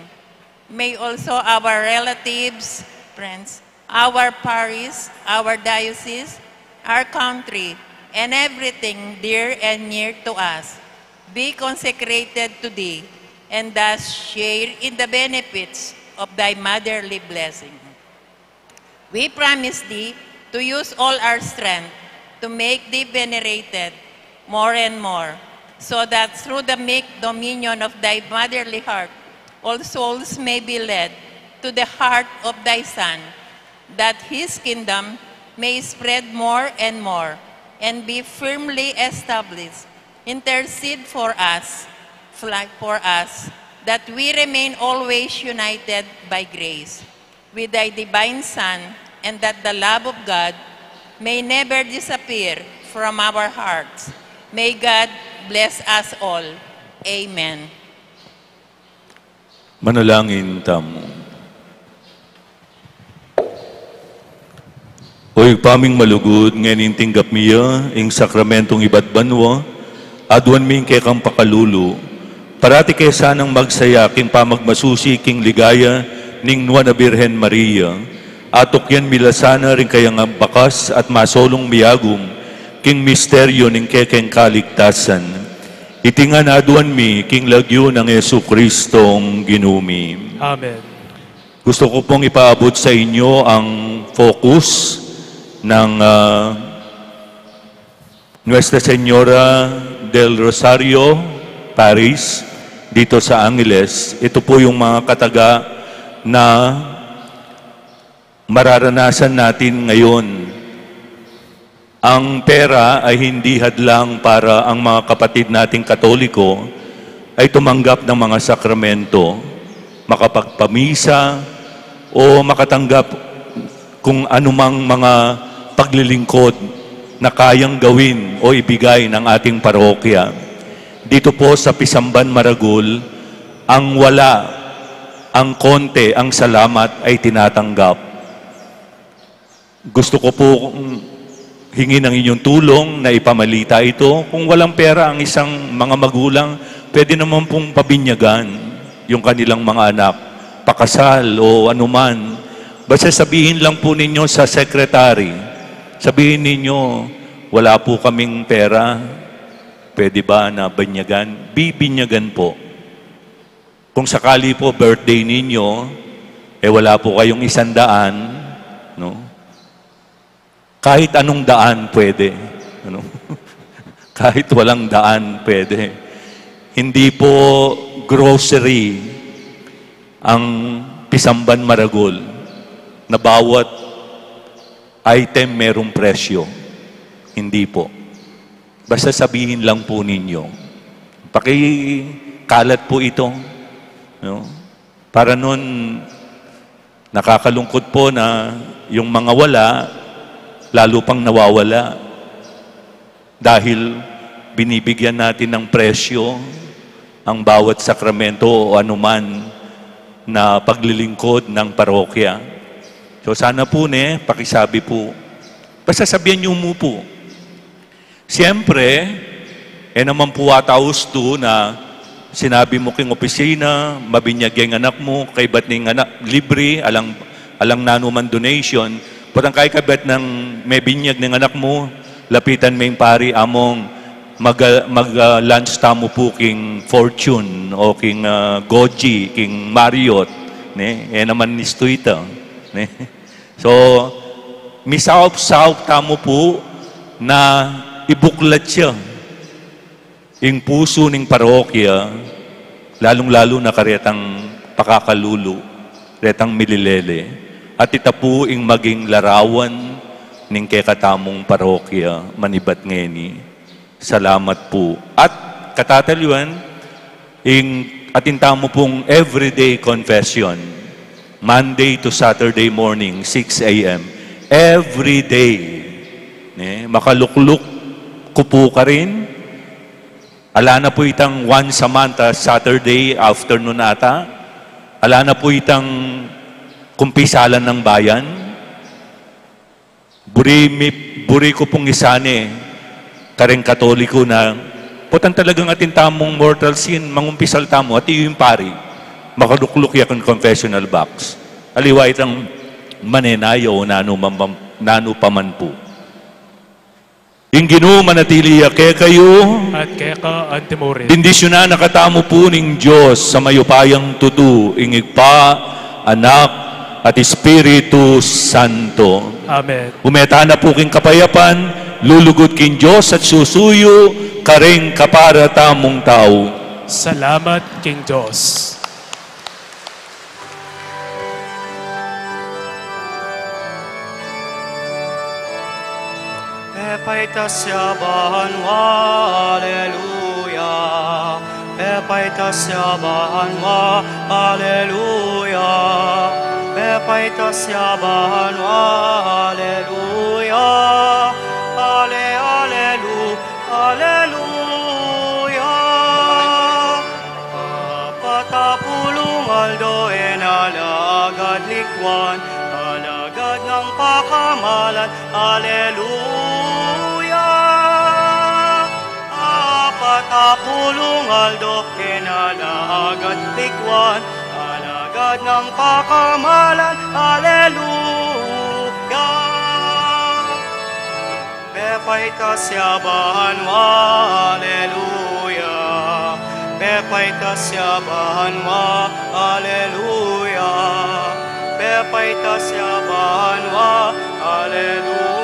May also our relatives, friends, our parish, our diocese, our country, and everything dear and near to us be consecrated to thee, and thus share in the benefits of thy motherly blessing. We promise thee to use all our strength to make thee venerated more and more, so that through the meek dominion of thy motherly heart, all souls may be led to the heart of thy Son, that his kingdom may spread more and more and be firmly established. Intercede for us, fly for us, that we remain always united by grace with thy divine Son, and that the love of God may never disappear from our hearts. May God bless us all. Amen. Manalangin tamu. O Ibpa ming malugud, ngening tinggap mi ya ing sakramentong ibat banua, aduan mi ing kekang pakalulu, parati ke sanang magsaya king pamagmasusi king ligaya ning Nuan a Birhen Maria, atukyan mi la sana ring kayang bakas at masolung miyagum king misteryo ning kekeng kaligtasan. Iti ngan aduan mi king lagyu nang Jesucristong Ginu mi. Amen. Gusto ko pong ipaabot sa inyo ang focus ng, ah, Nuestra Señora del Rosario Parish dito sa Angeles. Ito po yung mga kataga na mararanasan natin ngayon. Ang pera ay hindi hadlang para ang mga kapatid nating Katoliko ay tumanggap ng mga sakramento, makapagpamisa, o makatanggap kung anumang mga paglilingkod na kayang gawin o ibigay ng ating parokya. Dito po sa Pisamban Maragul, ang wala, ang konti, ang salamat ay tinatanggap. Gusto ko po hingin ang inyong tulong na ipamalita ito. Kung walang pera ang isang mga magulang, pwede naman pong pabinyagan yung kanilang mga anak, pakasal o anuman. Basta sabihin lang po ninyo sa secretary, sabihin ninyo, "Wala po kaming pera, pwede ba na binyagan?" Bibinyagan po. Kung sakali po birthday ninyo, eh, wala po kayong isang daan, no? Kahit anong daan pwede, ano? Kahit walang daan pwede. Hindi po grocery ang Pisamban Maragul na bawat item merong presyo. Hindi po. Basta sabihin lang po ninyo. Pakikalat po ito, no? Para nun, nakakalungkot po na yung mga wala, lalo pang nawawala. Dahil binibigyan natin ng presyo ang bawat sakramento o anuman na paglilingkod ng parokya. So sana po, ne, pakisabi po. Basta sabihan niyo mu po. Siyempre, e naman po ata ustu na sinabi mu king opisina, mabinyag ya ing anak mu, kaybat ning anak, libre, alang, alang nanu mang donation, potang kaybat nang mebinyag ning anak mu, lapitan me ing pari, "Among, mag, mag, ah, lunch tamu pu king Fortune o king, ah, Goji, king Marriott," ne? E naman istu ita. So, misaup-saup tamu pu na ibuklat ya ing pusu ning parokya, lalung-lalu na karetang pakakalulu, retang mililele, at ita pu ing maging larawan ning kekatamung parokya manibat ngeni. Salamat pu. At katataliwan, ing atin tamu pung everyday confession, Monday to Saturday morning, six a m. Every day. Ne? Makalukluk ku pu karin. Ala na pu itang once a month, ah, Saturday afternoon ata. Ala na pu itang kumpisalan ng bayan. Buri, mi, buri ku pung isane kareng Katoliko na potang talagang atin tamung mortal sin, mangumpisal tamu, at yu ing pari, makalukluk ya keng confessional box. Aliwa itang manenaya o nanu, mam-, nanu pa man pu. Ing Ginu manatili ya kekayu. At keka antimurin. Bendisyunan na katamu pu ning Dios a mayupayang tutu, ing Ibpa, Anak, at Espiritu Santo. Amen. Ume tana pu king kapayapan, lulugud king Dios at susuyu kareng kapara tamung tau. Salamat king Dios. Pepaitas ya banua, aleluya. Pepaitas ya banua, aleluya. Pepaitas ya banua, aleluya. Ale, alelu, aleluya. Apat a pulung aldo e na la agad likwan, alagad nang pakamalan, aleluya. Apat a pulung aldo e na la agad likwan, alagad nang pakamalan, aleluya. Pepaitas ya banua, aleluya. Pepaitas ya banua, aleluya. Pepaitas ya banua, aleluya.